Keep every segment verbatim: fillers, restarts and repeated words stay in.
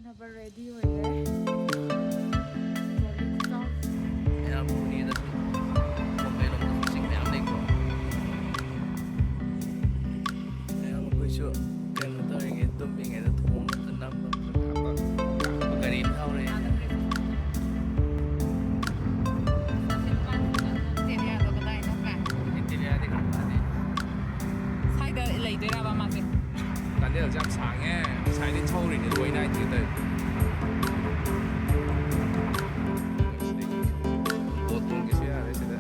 ꯅꯕ ꯔꯦꯗꯤ ꯑꯣꯏꯔꯦ꯫ ꯃꯌꯥꯝ ꯄꯨꯅꯦꯗꯁꯨ ꯕꯣꯝꯕꯦ ꯂꯣꯝꯗꯁꯨ ꯆꯤꯡ ꯃꯌꯥꯝ ꯂꯩꯀꯣ꯫ ꯃꯌꯥꯝ ꯑꯩꯈꯣꯏꯁꯨ ꯀꯩꯅꯣ ꯇꯧꯔꯤꯉꯩ, ꯇꯨꯝꯃꯤꯉꯩꯗ ꯊꯣꯡ ꯑꯝꯇ ꯅꯝꯕ ꯑꯝꯇ ꯀꯥꯞꯄ꯫ ꯒꯥꯔꯤ ꯑꯃ ꯊꯧꯔꯦ꯫ ꯑꯦꯟꯇꯤꯂꯤꯌꯥꯗꯤ ꯈꯔ ꯐꯗꯦ꯫ ꯁ꯭ꯋꯥꯏꯗ ꯂꯩꯗꯣꯏꯔꯕ ꯃꯥꯁꯦ? ꯇꯅꯦꯜꯁꯦ ꯌꯥꯝ ꯁꯥꯡꯉꯦ꯫ ꯉꯁꯥꯏꯗꯩ ꯊꯧꯔꯤꯅꯦ ꯂꯣꯏ ꯅꯥꯏꯗꯦ ꯇꯧꯔꯤꯁꯦ꯫ ꯕꯣꯠ ꯇꯣꯡꯒꯦꯁꯨ ꯌꯥꯔꯦ ꯁꯤꯗ꯫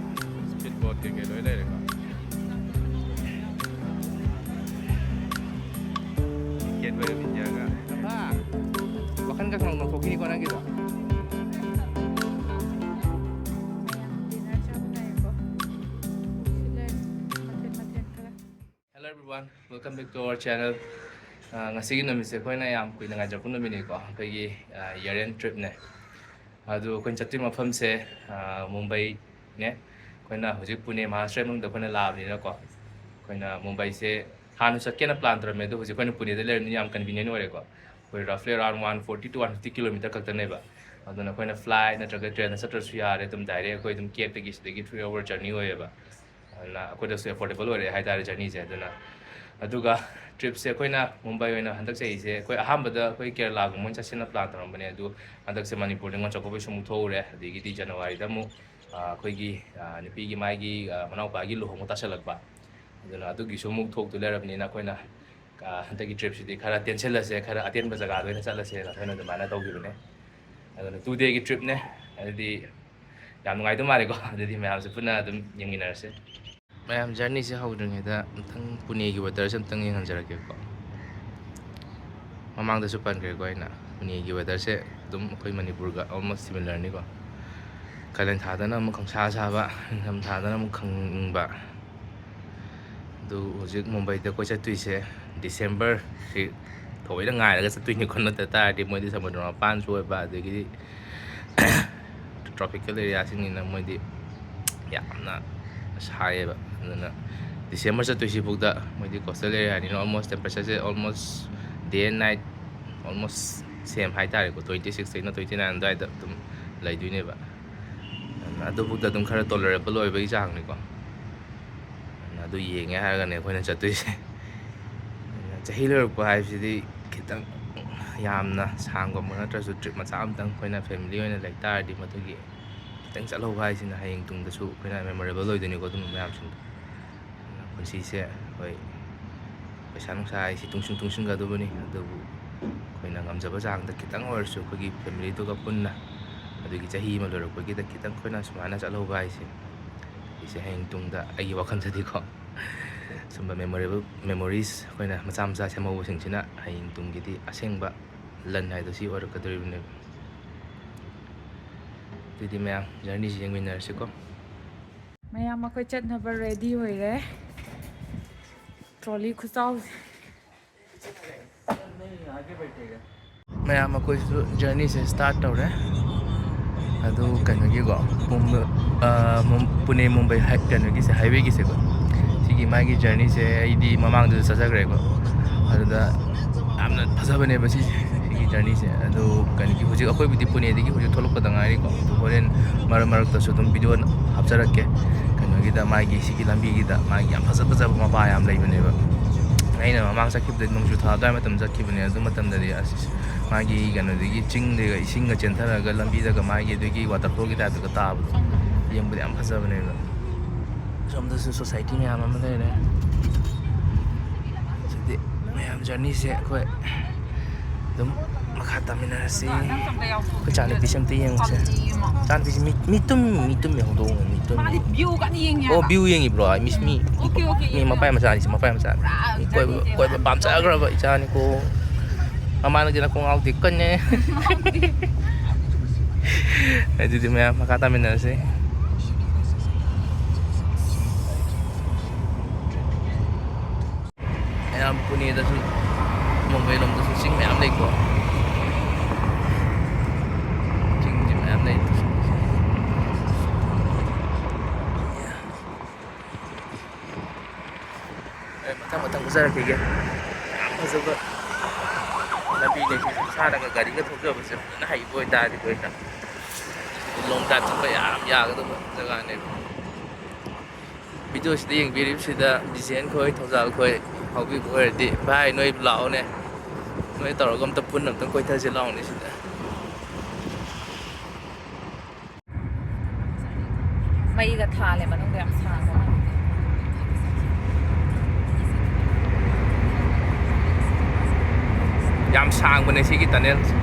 ꯁ꯭ꯄꯤꯠ ꯕꯣꯠ ꯀꯩꯀꯩ ꯂꯣꯏ ꯂꯩꯔꯦꯀꯣ꯫ Gateway of India ꯒ꯫ ꯍꯥ? ꯋꯥꯈꯜꯒ ꯈꯪꯅꯧ ꯅꯧꯊꯣꯛꯈꯤꯅꯤꯀꯣ ꯅꯪꯒꯤꯗꯣ꯫ ꯃꯌꯥꯝ dinner ꯆꯥꯕ ꯂꯥꯛꯑꯦꯀꯣ꯫ ꯁꯤ ꯂꯩꯔꯦ꯫ ꯃꯊꯦꯜ ꯃꯊꯦꯜ ꯈꯔ꯫ Hello everyone, welcome back to our channel. ꯑ, ꯉꯁꯤꯒꯤ ꯅꯨꯃꯤꯠꯁꯦ ꯑꯩꯈꯣꯏꯅ ꯌꯥꯝ ꯀꯨꯏꯅ ꯉꯥꯏꯖꯔꯛꯄ ꯅꯨꯃꯤꯠꯅꯤꯀꯣ, ꯑꯩꯈꯣꯏꯒꯤ, ꯑ, year end trip ꯅꯦ꯫ ꯑꯗꯨ ꯑꯩꯈꯣꯏꯅ ꯆꯠꯇꯣꯏ ꯃꯐꯝꯁꯦ, ꯑ, ꯃꯨꯝꯕꯩꯅꯦ꯫ ꯑꯩꯈꯣꯏꯅ ꯍꯧꯖꯤꯛ ꯄꯨꯅꯦ ꯃꯍꯥꯔꯥꯁꯇ꯭ꯔ ꯃꯅꯨꯡꯗ ꯑꯩꯈꯣꯏꯅ ꯂꯥꯛꯑꯕꯅꯤꯅꯀꯣ, ꯑꯩꯈꯣꯏꯅ ꯃꯨꯝꯕꯩꯁꯦ ꯍꯥꯟꯅ ꯆꯠꯀꯦꯅ plan ꯇꯧꯔꯝꯃꯦ, ꯑꯗꯣ ꯍꯧꯖꯤꯛ ꯑꯩꯈꯣꯏꯅ ꯄꯨꯅꯦꯗ ꯂꯩꯔꯕꯅꯤꯅ ꯌꯥꯝ convenient ꯑꯣꯏꯔꯦꯀꯣ꯫ ꯑꯩꯈꯣꯏ roughly around one forty to one fifty kilometer ꯈꯛꯇꯅꯦꯕ꯫ ꯑꯗꯨꯅ ꯑꯩꯈꯣꯏꯅ flight ꯅꯠꯇ꯭ꯔꯒ train ꯗ ꯆꯠꯇ꯭ꯔꯁꯨ ꯌꯥꯔꯦ, ꯑꯗꯨꯝ direct ꯑꯩꯈꯣꯏ ꯑꯗꯨꯝ cab ꯇꯒꯤ ꯁꯤꯗꯒꯤ three hour journey ꯑꯣꯏꯌꯦꯕ꯫ ꯑꯗꯨꯅ ꯑꯩꯈꯣꯏꯗꯁꯨ affordable ꯑꯣꯏꯔꯦ ꯍꯥꯏꯇꯥꯔꯦ journey ꯁꯦ꯫ ꯑꯗꯨꯅ, ꯑꯗꯨꯒ trip ꯁꯦ ꯑꯩꯈꯣꯏꯅ ꯃꯨꯝꯕꯥꯏ ꯑꯣꯏꯅ ꯍꯟꯗꯛ ꯆꯍꯤꯁꯦ ꯑꯩꯈꯣꯏ ꯑꯍꯥꯟꯕꯗ ꯑꯩꯈꯣꯏ ꯀꯦꯔꯂꯥꯒꯨꯝꯕ ꯑꯣꯏꯅ ꯆꯠꯁꯦꯅ plan ꯇꯧꯔꯝꯕꯅꯦ, ꯑꯗꯨ ꯍꯟꯗꯛꯁꯦ ꯃꯅꯤꯄꯨꯔ ꯅꯤꯉꯣꯜ ꯆꯥꯛꯀꯧꯕꯩꯁꯨ ꯑꯃꯨꯛ ꯊꯣꯛꯎꯔꯦ, ꯑꯗꯒꯤꯗꯤ ꯖꯅꯋꯥꯔꯤꯗ ꯑꯃꯨꯛ, ꯑ, ꯑꯩꯈꯣꯏꯒꯤ, ꯑ, ꯅꯨꯄꯤꯒꯤ ꯃꯥꯒꯤ, ꯑ, ꯃꯅꯥꯎꯄꯥꯒꯤ ꯂꯨꯍꯣꯡꯕ ꯇꯥꯁꯜꯂꯛꯄ, ꯑꯗꯨꯅ ꯑꯗꯨꯒꯤꯁꯨ ꯑꯃꯨꯛ ꯊꯣꯛꯇꯨ ꯂꯩꯔꯕꯅꯤꯅ ꯑꯩꯈꯣꯏꯅ, ꯑ, ꯍꯟꯗꯛꯀꯤ trip ꯁꯤꯗꯤ ꯈꯔ ꯇꯦꯟꯁꯤꯜꯂꯁꯦ, ꯈꯔ ꯑꯇꯦꯟꯕ ꯖꯒꯥꯗ ꯑꯣꯏꯅ ꯆꯠꯂꯁꯦꯅ ꯑꯩꯈꯣꯏꯅ ꯑꯗꯨꯃꯥꯏꯅ ꯇꯧꯈꯤꯕꯅꯦ꯫ ꯑꯗꯨꯅ two day ꯒꯤ trip ꯅꯦ꯫ ꯑꯗꯨꯗꯤ ꯌꯥꯝ ꯅꯨꯡꯉꯥꯏꯗꯧ ꯃꯥꯜꯂꯦꯀꯣ꯫ ꯑꯗꯨꯗꯤ ꯃꯌꯥꯝꯁꯦ ꯄꯨꯟꯅ ꯑꯗꯨꯝ ꯌꯦꯡꯃꯤꯟꯅꯔꯁꯦ꯫ ꯃꯌꯥꯝ journey ꯁꯦ ꯍꯧꯗ꯭ꯔꯤꯉꯩꯗ ꯑꯝꯇꯪ ꯄꯨꯅꯦꯒꯤ weather ꯁꯦ ꯑꯝꯇꯪ ꯌꯦꯡꯍꯟꯖꯔꯛꯀꯦꯀꯣ꯫ ꯃꯃꯥꯡꯗꯁꯨ ꯄꯟꯈ꯭ꯔꯦꯀꯣ ꯑꯩꯅ, ꯄꯨꯅꯦꯒꯤ weather ꯁꯦ ꯑꯗꯨꯝ ꯑꯩꯈꯣꯏ ꯃꯅꯤꯄꯨꯔꯒ almost similar ꯅꯤꯀꯣ꯫ ꯀꯥꯂꯦꯟ ꯊꯥꯗꯅ ꯑꯃꯨꯛ ꯈꯪꯁꯥ ꯁꯥꯕ, ꯅꯤꯡꯊꯝ ꯊꯥꯗꯅ ꯑꯃꯨꯛ ꯈꯪ ꯏꯪꯕ꯫ ꯑꯗꯨ ꯍꯧꯖꯤꯛ ꯃꯨꯝꯕꯩꯗ ꯑꯩꯈꯣꯏ ꯆꯠꯇꯣꯏꯁꯦ December ꯁꯤ ꯊꯑꯣꯏꯅ ꯉꯥꯏꯔꯒ ꯆꯠꯇꯣꯏꯅꯤꯀꯣ, ꯅꯠꯇ ꯇꯥꯔꯗꯤ ꯃꯣꯏꯗꯤ ꯁꯃꯨꯗ꯭ꯔ ꯃꯄꯥꯟꯁꯨ ꯑꯣꯏꯕ, ꯑꯗꯒꯤꯗꯤ tropical area ꯁꯤꯡꯅꯤꯅ ꯃꯣꯏꯗꯤ ꯌꯥꯝꯅ ꯁꯥꯏꯌꯦꯕ꯫ ꯑꯗꯨꯅ December ꯆꯠꯇꯣꯏꯁꯤꯐꯥꯎꯗ ꯃꯣꯏꯗꯤ coastal area ꯅꯤꯅ almost temperature say almost day and night almost ꯁꯦꯝ ꯍꯥꯏꯇꯥꯔꯦꯀꯣ, ꯇ꯭ꯋꯦꯟꯇꯤ ꯁꯤꯛꯁꯇꯩꯅ ꯇ꯭ꯋꯦꯟꯇꯤ ꯅꯥꯏꯟ ꯑꯗꯨꯋꯥꯏꯗ ꯑꯗꯨꯝ ꯂꯩꯗꯣꯏꯅꯦꯕ꯫ ꯑꯗꯨꯅ ꯑꯗꯨꯕꯨꯛꯇ ꯑꯗꯨꯝ ꯈꯔ ꯇꯣꯂꯔꯦꯕꯜ ꯑꯣꯏꯕꯒꯤ ꯆꯥꯡꯅꯤꯀꯣ꯫ ꯑꯗꯨꯅ ꯑꯗꯨ ꯌꯦꯡꯉꯦ ꯍꯥꯏꯔꯒꯅꯦ ꯑꯩꯈꯣꯏꯅ ꯆꯠꯇꯣꯏꯁꯦ꯫ ꯑꯗꯨꯅ ꯆꯍꯤ ꯂꯣꯏꯔꯛꯄ ꯍꯥꯏꯕꯁꯤꯗꯤ ꯈꯤꯇꯪ ꯌꯥꯝꯅ ꯁꯥꯡꯕꯃꯛ ꯅꯠꯇ꯭ꯔꯁꯨ, ꯇ꯭ꯔꯤꯞ ꯃꯆꯥ ꯑꯃꯇꯪ ꯑꯩꯈꯣꯏꯅ ꯐꯦꯃꯤꯂꯤ ꯑꯣꯏꯅ ꯂꯩ ꯇꯥꯔꯗꯤ, ꯃꯗꯨꯒꯤ ꯈꯤꯇꯪ ꯆꯠꯍꯧꯕ ꯍꯥꯏꯁꯤꯅ ꯍꯌꯦꯡ ꯇꯨꯡꯗꯁꯨ ꯑꯩꯈꯣꯏꯅ ꯃꯦꯃꯣꯔꯦꯕꯜ ꯑꯣꯏꯗꯣꯏꯅꯤꯀꯣ, ꯑꯗꯨꯝꯕ ꯃꯌꯥꯝꯁꯤꯡꯗꯣ꯫ ꯑꯗꯨꯅ ꯄꯨꯟꯁꯤꯁꯦ, ꯍꯣꯏ, ꯄꯩꯁꯥ ꯅꯨꯡꯁꯥ ꯍꯥꯏꯁꯤ ꯇꯨꯡꯁꯨ ꯇꯨꯡꯁꯤꯟꯒꯗꯕꯅꯤ, ꯑꯗꯨꯕꯨ ꯑꯩꯈꯣꯏꯅ ꯉꯝꯖꯕ ꯆꯥꯡꯗ ꯈꯤꯇꯪ ꯑꯣꯏꯔꯁꯨ ꯑꯩꯈꯣꯏꯒꯤ ꯐꯦꯃꯤꯂꯤꯗꯨꯒ ꯄꯨꯟꯅ, ꯑꯗꯨꯒꯤ ꯆꯍꯤ ꯑꯃ ꯂꯣꯏꯔꯛꯄꯒꯤꯗ ꯈꯤꯇꯪ ꯑꯩꯈꯣꯏꯅ ꯁꯨꯃꯥꯏꯅ ꯆꯠꯍꯧꯕ ꯍꯥꯏꯁꯦ, ꯁꯤꯁꯦ ꯍꯌꯦꯡ ꯇꯨꯡꯗ ꯑꯩꯒꯤ ꯋꯥꯈꯜꯗꯗꯤꯀꯣ, ꯁꯨꯝꯕ ꯃꯦꯃꯣꯔꯦꯕꯜ ꯃꯦꯃꯣꯔꯤꯁ ꯑꯩꯈꯣꯏꯅ ꯃꯆꯥ ꯃꯆꯥ ꯁꯦꯝꯍꯧꯕꯁꯤꯡꯁꯤꯅ ꯍꯌꯦꯡ ꯇꯨꯡꯒꯤꯗꯤ ꯑꯁꯦꯡꯕ ꯂꯟ ꯍꯥꯏꯗꯣ ꯁꯤ ꯑꯣꯏꯔꯛꯀꯗꯧꯔꯤꯕꯅꯦꯕ꯫ ꯑꯗꯨꯗꯤ ꯃꯌꯥꯝ, ꯖꯔꯅꯤꯁꯤ ꯌꯦꯡꯃꯤꯟꯅꯔꯁꯤꯀꯣ꯫ ꯃꯌꯥꯝ, ꯑꯩꯈꯣꯏ ꯆꯠꯅꯕ ꯔꯦꯗꯤ ꯑꯣꯏꯔꯦ꯫ ꯇ꯭ꯔꯣꯂꯤ ꯈꯨꯆꯥꯎꯁꯦ꯫ ꯃꯌꯥꯝ, ꯑꯩꯈꯣꯏꯁꯨ ꯖꯔꯅꯤꯁꯦ ꯁ꯭ꯇꯥꯔꯠ ꯇꯧꯔꯦ꯫ ꯑꯗꯨ ꯀꯩꯅꯣꯒꯤꯀꯣ, ꯃꯨꯝꯕ-, ꯑ, ꯃꯨꯝ-, ꯄꯨꯅꯦ ꯃꯨꯝꯕꯩ ꯍꯥꯏ-, ꯀꯩꯅꯣꯒꯤꯁꯦ, ꯍꯥꯏꯋꯦꯒꯤꯁꯦꯀꯣ, ꯁꯤꯒꯤ ꯃꯥꯒꯤ ꯖꯔꯅꯤꯁꯦ ꯑꯩꯗꯤ ꯃꯃꯥꯡꯗꯁꯨ ꯆꯠꯆꯈ꯭ꯔꯦꯀꯣ꯫ ꯑꯗꯨꯗ ꯌꯥꯝꯅ ꯐꯖꯕꯅꯦꯕ ꯁꯤꯁꯦ, ꯁꯤꯒꯤ ꯖꯔꯅꯤꯁꯦ꯫ ꯑꯗꯣ ꯀꯩꯅꯣꯒꯤ, ꯍꯧꯖꯤꯛ ꯑꯩꯈꯣꯏꯕꯨꯗꯤ ꯄꯨꯅꯦꯗꯒꯤ ꯍꯧꯖꯤꯛ ꯊꯣꯛꯂꯛꯄꯗ ꯉꯥꯏꯔꯤꯀꯣ꯫ ꯑꯗꯣ ꯍꯣꯔꯦꯟ ꯃꯔꯛ ꯃꯔꯛꯇꯁꯨ ꯑꯗꯨꯝ ꯚꯤꯗꯤꯑꯣ ꯍꯥꯞꯆꯔꯛꯀꯦ꯫ ꯀꯩꯅꯣꯒꯤꯗ, ꯃꯥꯒꯤ ꯁꯤꯒꯤ ꯂꯝꯕꯤꯒꯤꯗ ꯃꯥꯒꯤ ꯌꯥꯝ ꯐꯖ ꯐꯖꯕ ꯃꯄꯥ ꯌꯥꯝ ꯂꯩꯕꯅꯦꯕ꯫ ꯑꯩꯅ ꯃꯃꯥꯡ ꯆꯠꯈꯤꯕꯗ ꯅꯣꯡꯖꯨ ꯊꯥ ꯑꯗꯨꯋꯥꯏ ꯃꯇꯝ ꯆꯠꯈꯤꯕꯅꯦ꯫ ꯑꯗꯨ ꯃꯇꯝꯗꯗꯤ ꯑꯁ, ꯃꯥꯒꯤ ꯀꯩꯅꯣꯗꯒꯤ ꯆꯤꯡꯗꯒ ꯏꯁꯤꯡꯒ ꯆꯦꯟꯊꯔꯒ ꯂꯝꯕꯤꯗꯒ ꯃꯥꯒꯤ ꯑꯗꯨꯒꯤ ꯋꯥꯇꯔꯐꯣꯜꯒꯤ ꯇꯥꯏꯞꯇꯒ ꯇꯥꯕꯗꯣ ꯌꯦꯡꯕꯗ ꯌꯥꯝ ꯐꯖꯕꯅꯦꯕ꯫ ꯁꯣꯝꯗꯁꯨ ꯁꯣꯁꯥꯏꯇꯤ ꯃꯌꯥꯝ ꯑꯃ ꯂꯩꯔꯦ꯫ ꯁꯤꯗꯤ ꯃꯌꯥꯝ ꯖꯔꯅꯤꯁꯦ ꯑꯩꯈꯣꯏ ꯑꯗꯨꯝ ꯃꯈꯥ ꯇꯥꯃꯤꯟꯅꯔꯁꯤ꯫ ꯑꯩꯈꯣꯏ ꯏꯆꯥꯅꯨꯄꯤꯁꯦ ꯑꯝꯇ ꯌꯦꯡꯉꯨꯁꯦ꯫ ꯏꯆꯥꯅꯨꯄꯤꯁꯦ ꯃꯤ, ꯃꯤ ꯇꯨꯝꯃꯤ, ꯃꯤ ꯇꯨꯝꯃꯤ, ꯍꯧꯗꯣꯡ ꯃꯤ ꯇꯨꯝꯃꯤ꯫ ꯃꯥꯗꯤ ꯚ꯭ꯌꯨ ꯀꯟꯅ ꯌꯦꯡꯉꯦ ꯑꯣ, ꯍꯥꯏꯕ꯫ ꯚ꯭ꯌꯨ ꯌꯦꯡꯉꯤꯕ꯭ꯔꯣ? ꯃꯤ, ꯃꯤ, ꯑꯣꯀꯦ, ꯑꯣꯀꯦ, ꯃꯤ ꯌꯦꯡꯉꯦ꯫ ꯃꯄꯥꯏ ꯃꯆꯥꯅꯤꯁꯦ, ꯃꯄꯥꯏ ꯃꯆꯥ꯫ ꯄꯨꯔꯥ ꯃꯤ ꯀꯣꯏꯕ, ꯖꯔꯅꯤꯁꯦ ꯀꯣꯏꯕ ꯄꯥꯝꯖꯈ꯭ꯔꯕ ꯏꯆꯥꯅꯤꯀꯣ꯫ ꯃꯃꯥꯅꯗꯤ ꯅꯈꯣꯡ ꯉꯥꯎꯗꯦ ꯀꯟꯅꯦ꯫ ꯑꯗꯨꯗꯤ ꯃꯌꯥꯝ ꯃꯈꯥ ꯇꯥꯃꯤꯟꯅꯔꯁꯤ꯫ ꯃꯌꯥꯝ ꯄꯨꯅꯦꯗꯁꯨ, ꯃꯨꯝꯕꯩ ꯂꯣꯝꯗꯁꯨ ꯆꯤꯡ ꯃꯌꯥꯝ ꯂꯩꯀꯣ꯫ ꯆꯤꯡꯁꯦ ꯃꯌꯥꯝ ꯂꯩ꯫ ꯑꯩ ꯃꯊꯪ ꯃꯊꯪ ꯎꯖꯔꯛꯈꯤꯒꯦ꯫ ꯌꯥꯝ ꯐꯖꯕ ꯂꯝꯕꯤꯅꯦ ꯁꯤꯁꯦ꯫ ꯏꯁꯥꯅꯒ ꯒꯥꯔꯤꯒ ꯊꯧꯖꯕꯁꯦ ꯐꯖꯅ ꯍꯩꯕ ꯑꯣꯏꯇꯥꯔꯗꯤ ꯑꯩꯈꯣꯏꯅ long drive ꯆꯠꯄ ꯌꯥꯝ ꯌꯥꯒꯗꯕ ꯖꯒꯥꯅꯦꯕ꯫ ꯚꯤꯗꯤꯑꯣꯁꯤꯗ ꯌꯦꯡꯕꯤꯔꯤꯕꯁꯤꯗ ꯕꯤꯖꯦꯟ ꯈꯣꯏ, ꯊꯧꯖꯥꯜ ꯈꯣꯏ ꯐꯥꯎꯕꯤꯕ ꯑꯣꯏꯔꯗꯤ, "ꯚꯥꯏ, ꯅꯣꯏ ꯂꯥꯛꯑꯣꯅꯦ, ꯅꯣꯏ ꯇꯧꯔꯒ ꯑꯝꯇ ꯄꯨꯟꯅ ꯑꯝꯇꯪ ꯀꯣꯏꯊꯁꯦ ꯂꯥꯛꯑꯣꯅꯦ ꯁꯤꯗ"꯫ ꯃꯩꯒ ꯊꯥꯜꯂꯦ ꯃꯅꯨꯡꯗ, ꯌꯥꯝ ꯁꯥꯡꯕ꯫ ꯌꯥꯝ ꯁꯥꯡꯕꯅꯦ ꯁꯤꯒꯤ tunnel ꯁꯦ꯫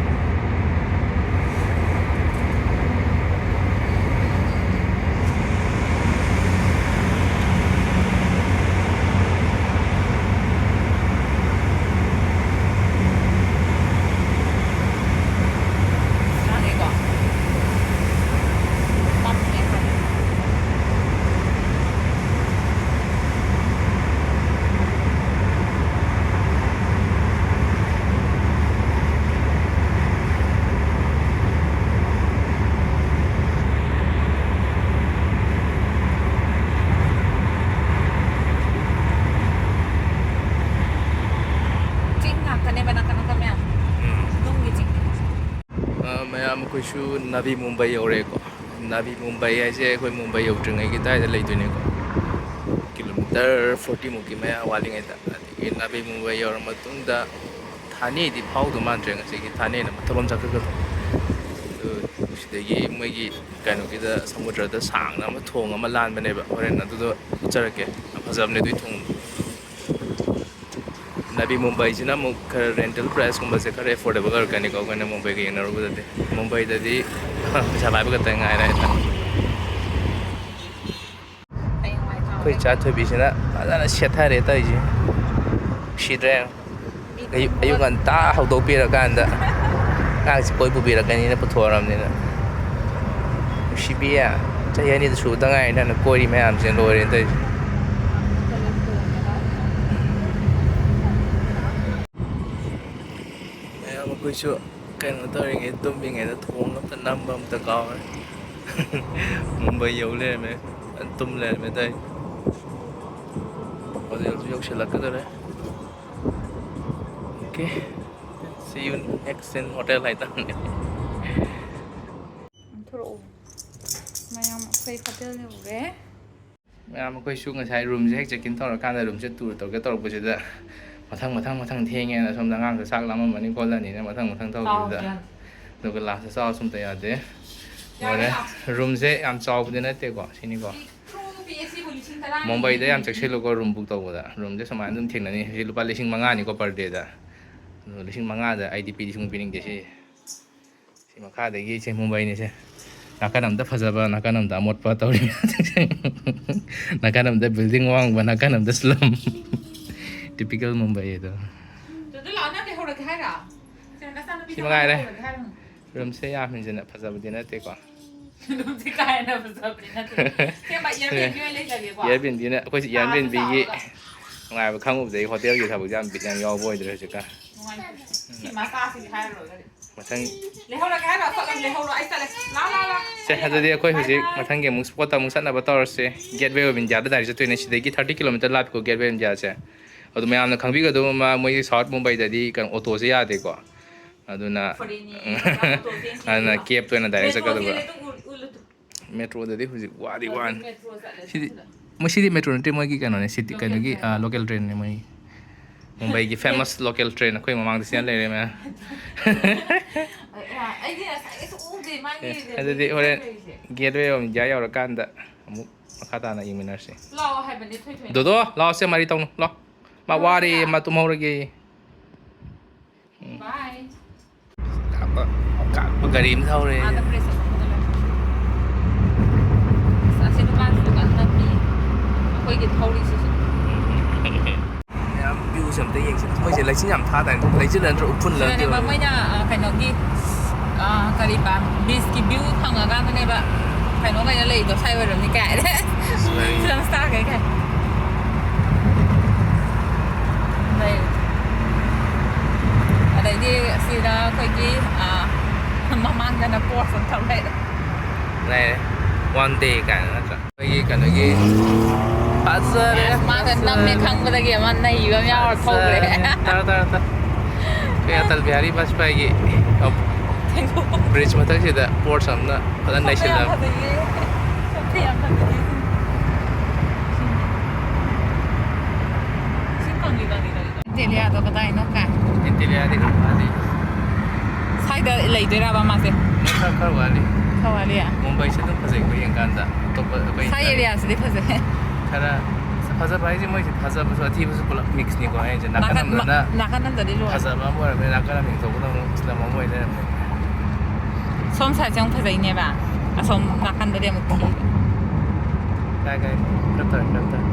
ꯁꯥꯡꯉꯦꯀꯣ? ꯃꯝꯃꯦ ꯈꯔ꯫ ꯆꯤꯡ ꯉꯥꯛꯇꯅꯦꯕ ꯅꯥꯀꯟ ꯅꯥꯀꯟ ꯃꯌꯥꯝ꯫ ꯎꯝ꯫ ꯅꯨꯡꯒꯤ ꯆꯤꯡ꯫ ꯑ, ꯃꯌꯥꯝ ꯑꯩꯈꯣꯏꯁꯨ ꯅꯕꯤ ꯃꯨꯝꯕꯥꯏ ꯌꯧꯔꯦꯀꯣ꯫ ꯅꯕꯤ ꯃꯨꯝꯕꯥꯏ ꯍꯥꯏꯁꯦ ꯑꯩꯈꯣꯏ ꯃꯨꯝꯕꯥꯏ ꯌꯧꯗ꯭ꯔꯤꯉꯩꯒꯤ ꯑꯗꯨꯋꯥꯏꯗ ꯂꯩꯗꯣꯏꯅꯦꯀꯣ꯫ Kilometre forty ꯃꯨꯛꯀꯤ ꯃꯌꯥ ꯋꯥꯠꯂꯤꯉꯩꯗ꯫ ꯑꯗꯒꯤ ꯅꯕꯤ ꯃꯨꯝꯕꯥꯏ ꯌꯧꯔ ꯃꯇꯨꯡꯗ ꯊꯥꯅꯦꯗꯤ ꯐꯥꯎꯗꯧ ꯃꯥꯟꯗ꯭ꯔꯦ ꯉꯁꯤꯒꯤ, ꯊꯥꯅꯦꯅ ꯑꯃ ꯊꯣꯛꯐꯝ ꯆꯠꯈ꯭ꯔꯒꯗꯣ꯫ ꯑꯗꯨ ꯁꯤꯗꯒꯤ ꯃꯣꯏꯒꯤ ꯀꯩꯅꯣꯒꯤꯗ ꯁꯃꯨꯗ꯭ꯔꯗ ꯁꯥꯡꯅ ꯑꯃ ꯊꯣꯡ ꯑꯃ ꯂꯥꯟꯕꯅꯦꯕ, ꯍꯣꯔꯦꯟ ꯑꯗꯨꯗꯣ ꯎꯠꯆꯔꯛꯀꯦ꯫ ꯌꯥꯝ ꯐꯖꯕꯅꯦ ꯑꯗꯨꯒꯤ ꯊꯣꯡꯗꯣ꯫ ꯅꯕꯤ ꯃꯨꯝꯕꯥꯏꯁꯤꯅ ꯑꯃꯨꯛ ꯈꯔ rental price ꯀꯨꯝꯕꯁꯦ ꯈꯔ affordable ꯑꯣꯏꯔꯛꯀꯅꯤꯀꯣ, ꯑꯩꯈꯣꯏꯅ ꯃꯨꯝꯕꯥꯏꯒ ꯌꯦꯡꯅꯔꯨꯕꯗꯗꯤ꯫ ꯃꯨꯝꯕꯥꯏꯗꯗꯤ ꯄꯩꯁꯥ ꯄꯥꯏꯕ ꯈꯛꯇ ꯉꯥꯏꯔꯦ ꯍꯥꯏꯇꯥꯔꯦ꯫ ꯑꯩꯈꯣꯏ ꯆꯥ ꯊꯣꯏꯕꯤꯁꯤꯅ ꯐꯖꯅ ꯁꯦꯠꯊꯔꯦ ꯇꯧꯔꯤꯁꯦ꯫ ꯅꯨꯡꯁꯤꯗ꯭ꯔꯦ? ꯑꯌꯨꯛ, ꯑꯌꯨꯛ ꯉꯟꯇꯥ ꯍꯧꯗꯣꯛꯄꯤꯔꯀꯥꯟꯗ ꯑꯉꯥꯡꯁꯤ ꯀꯣꯏ ꯄꯨꯕꯤꯔꯛꯀꯅꯤꯅ ꯄꯨꯊꯣꯛꯑꯔꯕꯅꯤꯅ꯫ ꯅꯨꯡꯁꯤꯕꯤ, ꯆꯍꯤ ꯑꯅꯤꯗ ꯁꯨꯕꯗ ꯉꯥꯏꯔꯤ ꯅꯪꯅ ꯀꯣꯏꯔꯤ ꯃꯌꯥꯝꯁꯦ, ꯂꯣꯏꯔꯦ ꯇꯧꯔꯤꯁꯦ꯫ ꯃꯌꯥꯝ ꯑꯩꯈꯣꯏꯁꯨ ꯀꯩꯅꯣ ꯇꯧꯔꯤꯉꯩ, ꯇꯨꯝꯃꯤꯉꯩꯗ ꯊꯣꯡ ꯑꯝꯇ ꯅꯝꯕ ꯑꯝꯇ ꯀꯥꯎꯔꯦ꯫ ꯃꯨꯝꯕꯥꯏ ꯌꯧ ꯂꯩꯔꯝꯃꯦ꯫ ꯐꯖꯅ ꯇꯨꯝ ꯂꯩꯔꯝꯃꯦ ꯇꯧꯔꯤꯁꯦ꯫ ꯍꯣꯇꯦꯜꯁꯨ ꯌꯧꯁꯤꯜꯂꯛꯀꯗꯧꯔꯦ꯫ Okay, that's See you next in hotel ꯍꯥꯏꯇꯥꯔꯦ꯫ ꯊꯣꯛꯂꯛꯑꯣ꯫ ꯃꯌꯥꯝ ꯑꯩꯈꯣꯏ ꯍꯣꯇꯦꯜ ꯌꯧꯔꯦ꯫ ꯃꯌꯥꯝ ꯑꯩꯈꯣꯏꯁꯨ ꯉꯁꯥꯏ ꯔꯨꯝꯁꯦ ꯍꯦꯛ ꯆꯦꯛ ꯏꯟ ꯇꯧꯔꯀꯥꯟꯗ ꯔꯨꯝꯁꯦ ꯇꯨꯔ ꯇꯧꯒꯦ ꯇꯧꯔꯛꯄꯁꯤꯗ ꯃꯊꯪ ꯃꯊꯪ ꯃꯊꯪ ꯊꯦꯡꯉꯦꯅ ꯁꯣꯝꯗ ꯑꯉꯥꯡꯁꯨ ꯆꯥꯛ ꯂꯥꯝꯃꯝꯃꯅꯤ ꯈꯣꯠꯂꯅꯤꯅ ꯃꯊꯪ ꯃꯊꯪ ꯇꯧꯕꯁꯤꯗ, ꯆꯥꯎꯁꯨ ꯌꯥꯗꯦ꯫ ꯑꯗꯨꯒ ꯂꯥꯁꯇ ꯆꯥꯎꯁꯨ ꯑꯝꯇ ꯌꯥꯗꯦ꯫ ꯂꯣꯏꯔꯦ꯫ ꯔꯨꯝꯁꯦ ꯌꯥꯝ ꯆꯥꯎꯕꯗꯤ ꯅꯠꯇꯦꯀꯣ, ꯁꯤꯅꯤꯀꯣ꯫ ꯄꯤꯛꯇ꯭ꯔꯨ ꯄꯤꯛꯑꯦ ꯁꯤꯕꯨ ꯂꯤꯁꯤꯡ ꯇꯔꯥ꯫ ꯃꯨꯝꯕꯥꯏꯗ ꯌꯥꯝ ꯆꯦꯛꯁꯤꯜꯂꯨꯀꯣ ꯔꯨꯝ ꯕꯨꯛ ꯇꯧꯕꯗ꯫ ꯔꯨꯝꯁꯦ ꯁꯨꯃꯥꯏꯅ ꯑꯗꯨꯝ ꯊꯦꯡꯅꯅꯤ꯫ ꯁꯤ ꯂꯨꯄꯥ ꯂꯤꯁꯤꯡ ꯃꯉꯥꯅꯤꯀꯣ per dayꯗ꯫ ꯑꯗꯣ ꯂꯤꯁꯤꯡ ꯃꯉꯥꯗ ꯑꯩꯗꯤ ꯄꯤꯗꯤ ꯁꯨꯡꯄꯤ ꯄꯤꯅꯤꯡꯗꯦ ꯁꯤ꯫ ꯁꯤ ꯃꯈꯥꯗꯒꯤ ꯁꯤ ꯃꯨꯝꯕꯥꯏꯅꯤꯁꯦ꯫ ꯅꯥꯀꯟ ꯑꯃꯗ ꯐꯖꯕ, ꯅꯥꯀꯟ ꯑꯃꯗ ꯑꯃꯣꯠꯄ ꯇꯧꯔꯤ ꯃꯌꯥꯝꯁꯤꯡꯁꯦ꯫ ꯅꯥꯀꯟ ꯑꯃꯗ building ꯋꯥꯡꯕ, ꯅꯥꯀꯟ ꯑꯃꯗ slum꯫ Typical ꯃꯨꯝꯕꯥꯏ ꯑꯗꯣ꯫ ꯗꯨꯗꯨ ꯂꯥꯛꯑꯣ, ꯅꯪ ꯂꯩꯍꯧꯔꯒꯦ ꯍꯥꯏꯔꯣ? ꯁꯦ, ꯅꯆꯥꯅꯨꯄꯤꯗꯣ ꯁꯤ ꯃꯉꯥꯏꯔꯦ꯫ ꯂꯩꯍꯧꯔꯒꯦ ꯍꯥꯏꯔꯣ? ꯔꯨꯝꯁꯦ ꯌꯥꯝ ꯍꯦꯟꯖꯤꯟꯅ ꯐꯖꯕꯗꯤ ꯅꯠꯇꯦꯀꯣ꯫ ꯔꯨꯝꯁꯦ ꯀꯥ ꯍꯦꯟꯅ ꯐꯖꯕꯗꯤ ꯅꯠꯇꯦ꯫ ꯁꯦꯡꯕ Airbnb ꯑꯣꯏꯅ ꯂꯩꯖꯒꯦꯀꯣ꯫ Airbnbꯅ ꯑꯩꯈꯣꯏꯁꯦ ꯀꯥꯁꯦ Airbnbꯒꯤ ꯆꯥꯎꯔꯒ꯫ ꯅꯨꯡꯉꯥꯏꯕ ꯈꯪꯉꯨꯕꯗꯒꯤ ꯍꯣꯇꯦꯜꯒꯤ ꯊꯕꯛꯁꯦ ꯌꯥꯝ ꯕꯤꯠ ꯌꯥꯝ ꯌꯥꯎꯕ ꯑꯣꯏꯗ꯭ꯔꯦ ꯍꯧꯖꯤꯛꯀꯥꯟ꯫ ꯅꯨꯡꯉꯥꯏꯇꯦ꯫ ꯁꯤ ꯃꯆꯥꯁꯤꯗꯤ ꯍꯥꯏꯔꯔꯣꯏꯒꯗꯤ꯫ ꯃꯊꯪ ꯂꯩꯍꯧꯔꯒꯦ ꯍꯥꯏꯔꯣ? ꯆꯠꯂꯣ, ꯂꯩꯍꯧꯔꯣ, ꯑꯩ ꯆꯠꯂꯦ꯫ ꯂꯥ, ꯂꯥ, ꯂꯥ꯫ ꯁꯦ, ꯑꯗꯨꯗꯤ ꯑꯩꯈꯣꯏ ꯍꯧꯖꯤꯛ ꯃꯊꯪꯒꯤ ꯑꯃꯨꯛ spotꯇ ꯑꯃꯨꯛ ꯆꯠꯅꯕ ꯇꯧꯔꯁꯦ꯫ Gateway of Indiaꯗ direct ꯆꯠꯇꯣꯏꯅꯦ꯫ ꯁꯤꯗꯒꯤ thirty kilometer ꯂꯥꯞꯄꯤꯀꯣ Gateway of Indiaꯁꯦ꯫ ꯑꯗꯨ ꯃꯌꯥꯝꯅ ꯈꯪꯕꯤꯒꯗꯕ ꯑꯃ, ꯃꯣꯏꯒꯤ South ꯃꯨꯝꯕꯩꯗꯗꯤ ꯀꯩꯅꯣ, ꯑꯣꯇꯣꯁꯦ ꯌꯥꯗꯦꯀꯣ꯫ ꯑꯗꯨꯅ, ꯐꯣꯔꯦꯟꯅꯤ, ꯑꯣꯇꯣ ꯆꯦꯟꯁꯤ ꯑꯗꯨꯅ ꯀꯩꯅꯣ꯫ Cabꯇ ꯑꯣꯏꯅ direct ꯃꯦꯇ꯭ꯔꯣ ꯆꯠꯀꯗꯕ꯫ ꯆꯦꯜꯂꯦ ꯑꯗꯨ ꯎ-, ꯎꯠꯂꯨ ꯇꯨ꯫ ꯃꯦꯇ꯭ꯔꯣꯗꯗꯤ ꯍꯧꯖꯤꯛ ꯋꯥꯗꯤ ꯍꯧꯖꯤꯛ ꯋꯥꯅꯤ꯫ ꯃꯦꯇ꯭ꯔꯣ ꯆꯠꯂꯦ ꯁꯤꯗꯤ, ꯑꯗꯨꯗ꯫ ꯃꯣꯏ ꯁꯤꯗꯤ ꯃꯦꯇ꯭ꯔꯣ ꯅꯠꯇꯦ, ꯃꯣꯏꯒꯤ ꯀꯩꯅꯣꯅꯦ, ꯁꯤꯇꯤ, local ꯀꯩꯅꯣꯒꯤ, train꯫ ꯑꯥ, local trainꯅꯦ ꯃꯣꯏꯒꯤ꯫ ꯃꯨꯝꯕꯩꯒꯤ famous local train ꯑꯩꯈꯣꯏ ꯃꯃꯥꯡꯗ ꯆꯦꯟ ꯂꯩꯔꯦ ꯃꯌꯥꯝ꯫ ꯑꯩꯗꯤ ꯉꯁꯥꯏꯒꯩꯁꯨ ꯎꯗꯦ ꯃꯥꯒꯤ ꯑꯦ, ꯑꯗꯨꯗꯤ ꯍꯣꯔꯦꯟ ꯂꯩꯔꯤꯁꯦ꯫ Gateway of India ꯌꯧꯔꯀꯥꯟꯗ ꯑꯃꯨꯛ ꯃꯈꯥ ꯇꯥꯅ ꯌꯦꯡꯃꯤꯟꯅꯔꯁꯤ꯫ ꯂꯥꯛꯑꯣ ꯍꯥꯏꯕꯅꯦ ꯊꯣꯏ ꯊꯣꯏꯅ꯫ ꯗꯣꯗꯣ, ꯂꯥꯛꯑꯣꯁꯦ, ꯃꯔꯤ ꯇꯧꯅꯨ, ꯂꯥꯛꯑꯣ꯫ ꯃꯥ ꯂꯥꯛꯑꯣ ꯋꯥꯔꯦ, ꯁꯤꯗ꯫ ꯃꯥ ꯇꯨꯝꯍꯧꯔꯒꯦ꯫ ꯎꯝ꯫ Bye꯫ ꯀꯥꯞꯄ, ꯀꯥꯞꯄ ꯒꯥꯔꯤ ꯑꯃ ꯊꯧꯔꯦ꯫ ꯑꯥꯗ press ꯑꯆꯧꯕꯗ ꯂꯩ꯫ ꯑꯁ, ꯑꯁꯤ ꯗꯨꯀꯥꯟꯁꯤꯁꯨ ꯀꯟꯅ ꯅꯞꯄꯤ꯫ ꯑꯩꯈꯣꯏꯒꯤ ꯊꯧꯔꯤꯁꯤꯁꯨ꯫ ꯃꯌꯥꯝ viewꯁꯦ ꯑꯝꯇ ꯌꯦꯡꯁꯤ꯫ ꯃꯣꯏꯁꯦ ꯂꯩꯆꯤꯜ ꯌꯥꯝ ꯊꯥꯗꯥꯏꯅꯦ? ꯂꯩꯆꯤꯜ ꯅꯠꯇ꯭ꯔ ꯎꯐꯨꯜꯂ ꯁꯤꯗꯅꯦꯕ ꯀꯩꯅꯣ? ꯃꯣꯏꯅ, ꯑ, ꯀꯩꯅꯣꯒꯤ, ꯑ, ꯀꯔꯤꯕ, beachꯀꯤ view ꯐꯪꯉꯀꯥꯟꯗꯅꯦꯕ ꯀꯩꯅꯣ ꯀꯩꯅꯣ ꯂꯩꯗꯣ ꯁ꯭ꯋꯥꯏ ꯑꯣꯏꯔꯝꯅꯤ ꯀꯥꯏꯅ꯫ ꯂꯩ꯫ Film starꯈꯩ ꯀꯥꯏ꯫ ꯂꯩ꯫ ꯑꯗꯩꯗꯤ ꯁꯤꯗ ꯑꯩꯈꯣꯏꯒꯤ, ꯑ, ꯃꯃꯥꯡꯗꯅ porch ꯑꯃ ꯊꯝ ꯂꯩꯔꯦ꯫ ꯂꯩꯔꯦ꯫ One day ꯀꯥꯏꯅ ꯅꯠꯇ꯭ꯔꯥ? ꯑꯩꯈꯣꯏꯒꯤ ꯀꯩꯅꯣꯒꯤ ꯐꯖꯔꯦ, ꯑꯁ, ꯃꯥꯁꯦ ꯐꯖꯔꯦ꯫ ꯅꯝꯃꯦ ꯈꯪꯕꯗꯒꯤ ꯑꯃ ꯅꯩꯕ ꯑꯃ ꯌꯥꯎꯔ ꯊꯧꯈ꯭ꯔꯦ꯫ ꯐꯖꯔꯦ꯫ ꯇꯥꯔꯣ, ꯇꯥꯔꯣ, ꯇꯥꯔꯣ꯫ ꯑꯇꯜ ꯕꯤꯍꯥꯔꯤ ꯕꯥꯖꯄꯥꯏꯒꯤ ꯕ꯭ꯔꯤꯖ ꯃꯊꯛꯁꯤꯗ ꯄꯣꯔꯁ ꯑꯃꯅ ꯐꯖꯅ ꯅꯩꯁꯤꯜꯂꯝꯃꯤ꯫ ꯑꯦꯟꯇꯦꯂꯤꯌꯥꯗꯣ ꯀꯗꯥꯏꯅꯣ ꯀꯥꯏ? ꯑꯦꯟꯇꯦꯂꯤꯌꯥꯗꯤ ꯈꯔ ꯋꯥꯠꯂꯤ꯫ ꯁ꯭ꯋꯥꯏꯗ ꯂꯩꯗꯣꯏꯔꯕ ꯃꯥꯁꯦ? ꯈꯔ, ꯈꯔ ꯋꯥꯠꯂꯤ꯫ ꯈꯔ ꯋꯥꯠꯂꯤ? ꯃꯨꯝꯕꯥꯏꯁꯦ ꯑꯗꯨꯝ ꯐꯖꯩꯀꯣ ꯌꯦꯡꯀꯥꯟꯗ꯫ ꯑꯇꯣꯞꯄ ꯑꯩꯈꯣꯏ ꯁ꯭ꯋꯥꯏ ꯑꯦꯔꯤꯌꯥꯁꯤꯗꯤ ꯐꯖꯩ꯫ ꯈꯔ ꯐꯖꯕ ꯍꯥꯏꯁꯦ ꯃꯣꯏꯁꯦ ꯐꯖꯕꯁꯨ ꯑꯊꯤꯕꯁꯨ ꯄꯨꯂꯞ ꯃꯤꯛꯁꯅꯤꯀꯣ ꯍꯥꯏꯁꯦ꯫ ꯅꯥꯀꯟ ꯅꯥꯀꯟ ꯑꯃꯗꯅ ꯅꯥꯀꯟ ꯑꯃꯗꯗꯤ ꯂꯣꯏꯔꯦ꯫ ꯐꯖꯕ ꯑꯃ ꯑꯣꯏꯔꯝꯃꯦ, ꯅꯥꯀꯟ ꯑꯃ ꯌꯦꯡꯊꯣꯛꯄꯗ ꯑꯃꯨꯛ ꯁ꯭ꯂꯝ ꯑꯃ ꯑꯣꯏ ꯂꯩꯔꯝꯃꯦ꯫ ꯁꯣꯝ ꯁꯥꯏꯠꯁꯦ ꯑꯃꯨꯛ ꯐꯖꯩꯅꯦꯕ, ꯑꯁꯣꯝ ꯅꯥꯀꯟꯗꯗꯤ ꯑꯃꯨꯛ ꯊꯤ꯫ ꯀꯥꯏ, ꯀꯥꯏ? ꯈꯔ ꯐꯔꯦ, ꯈꯔ ꯐꯔꯦ꯫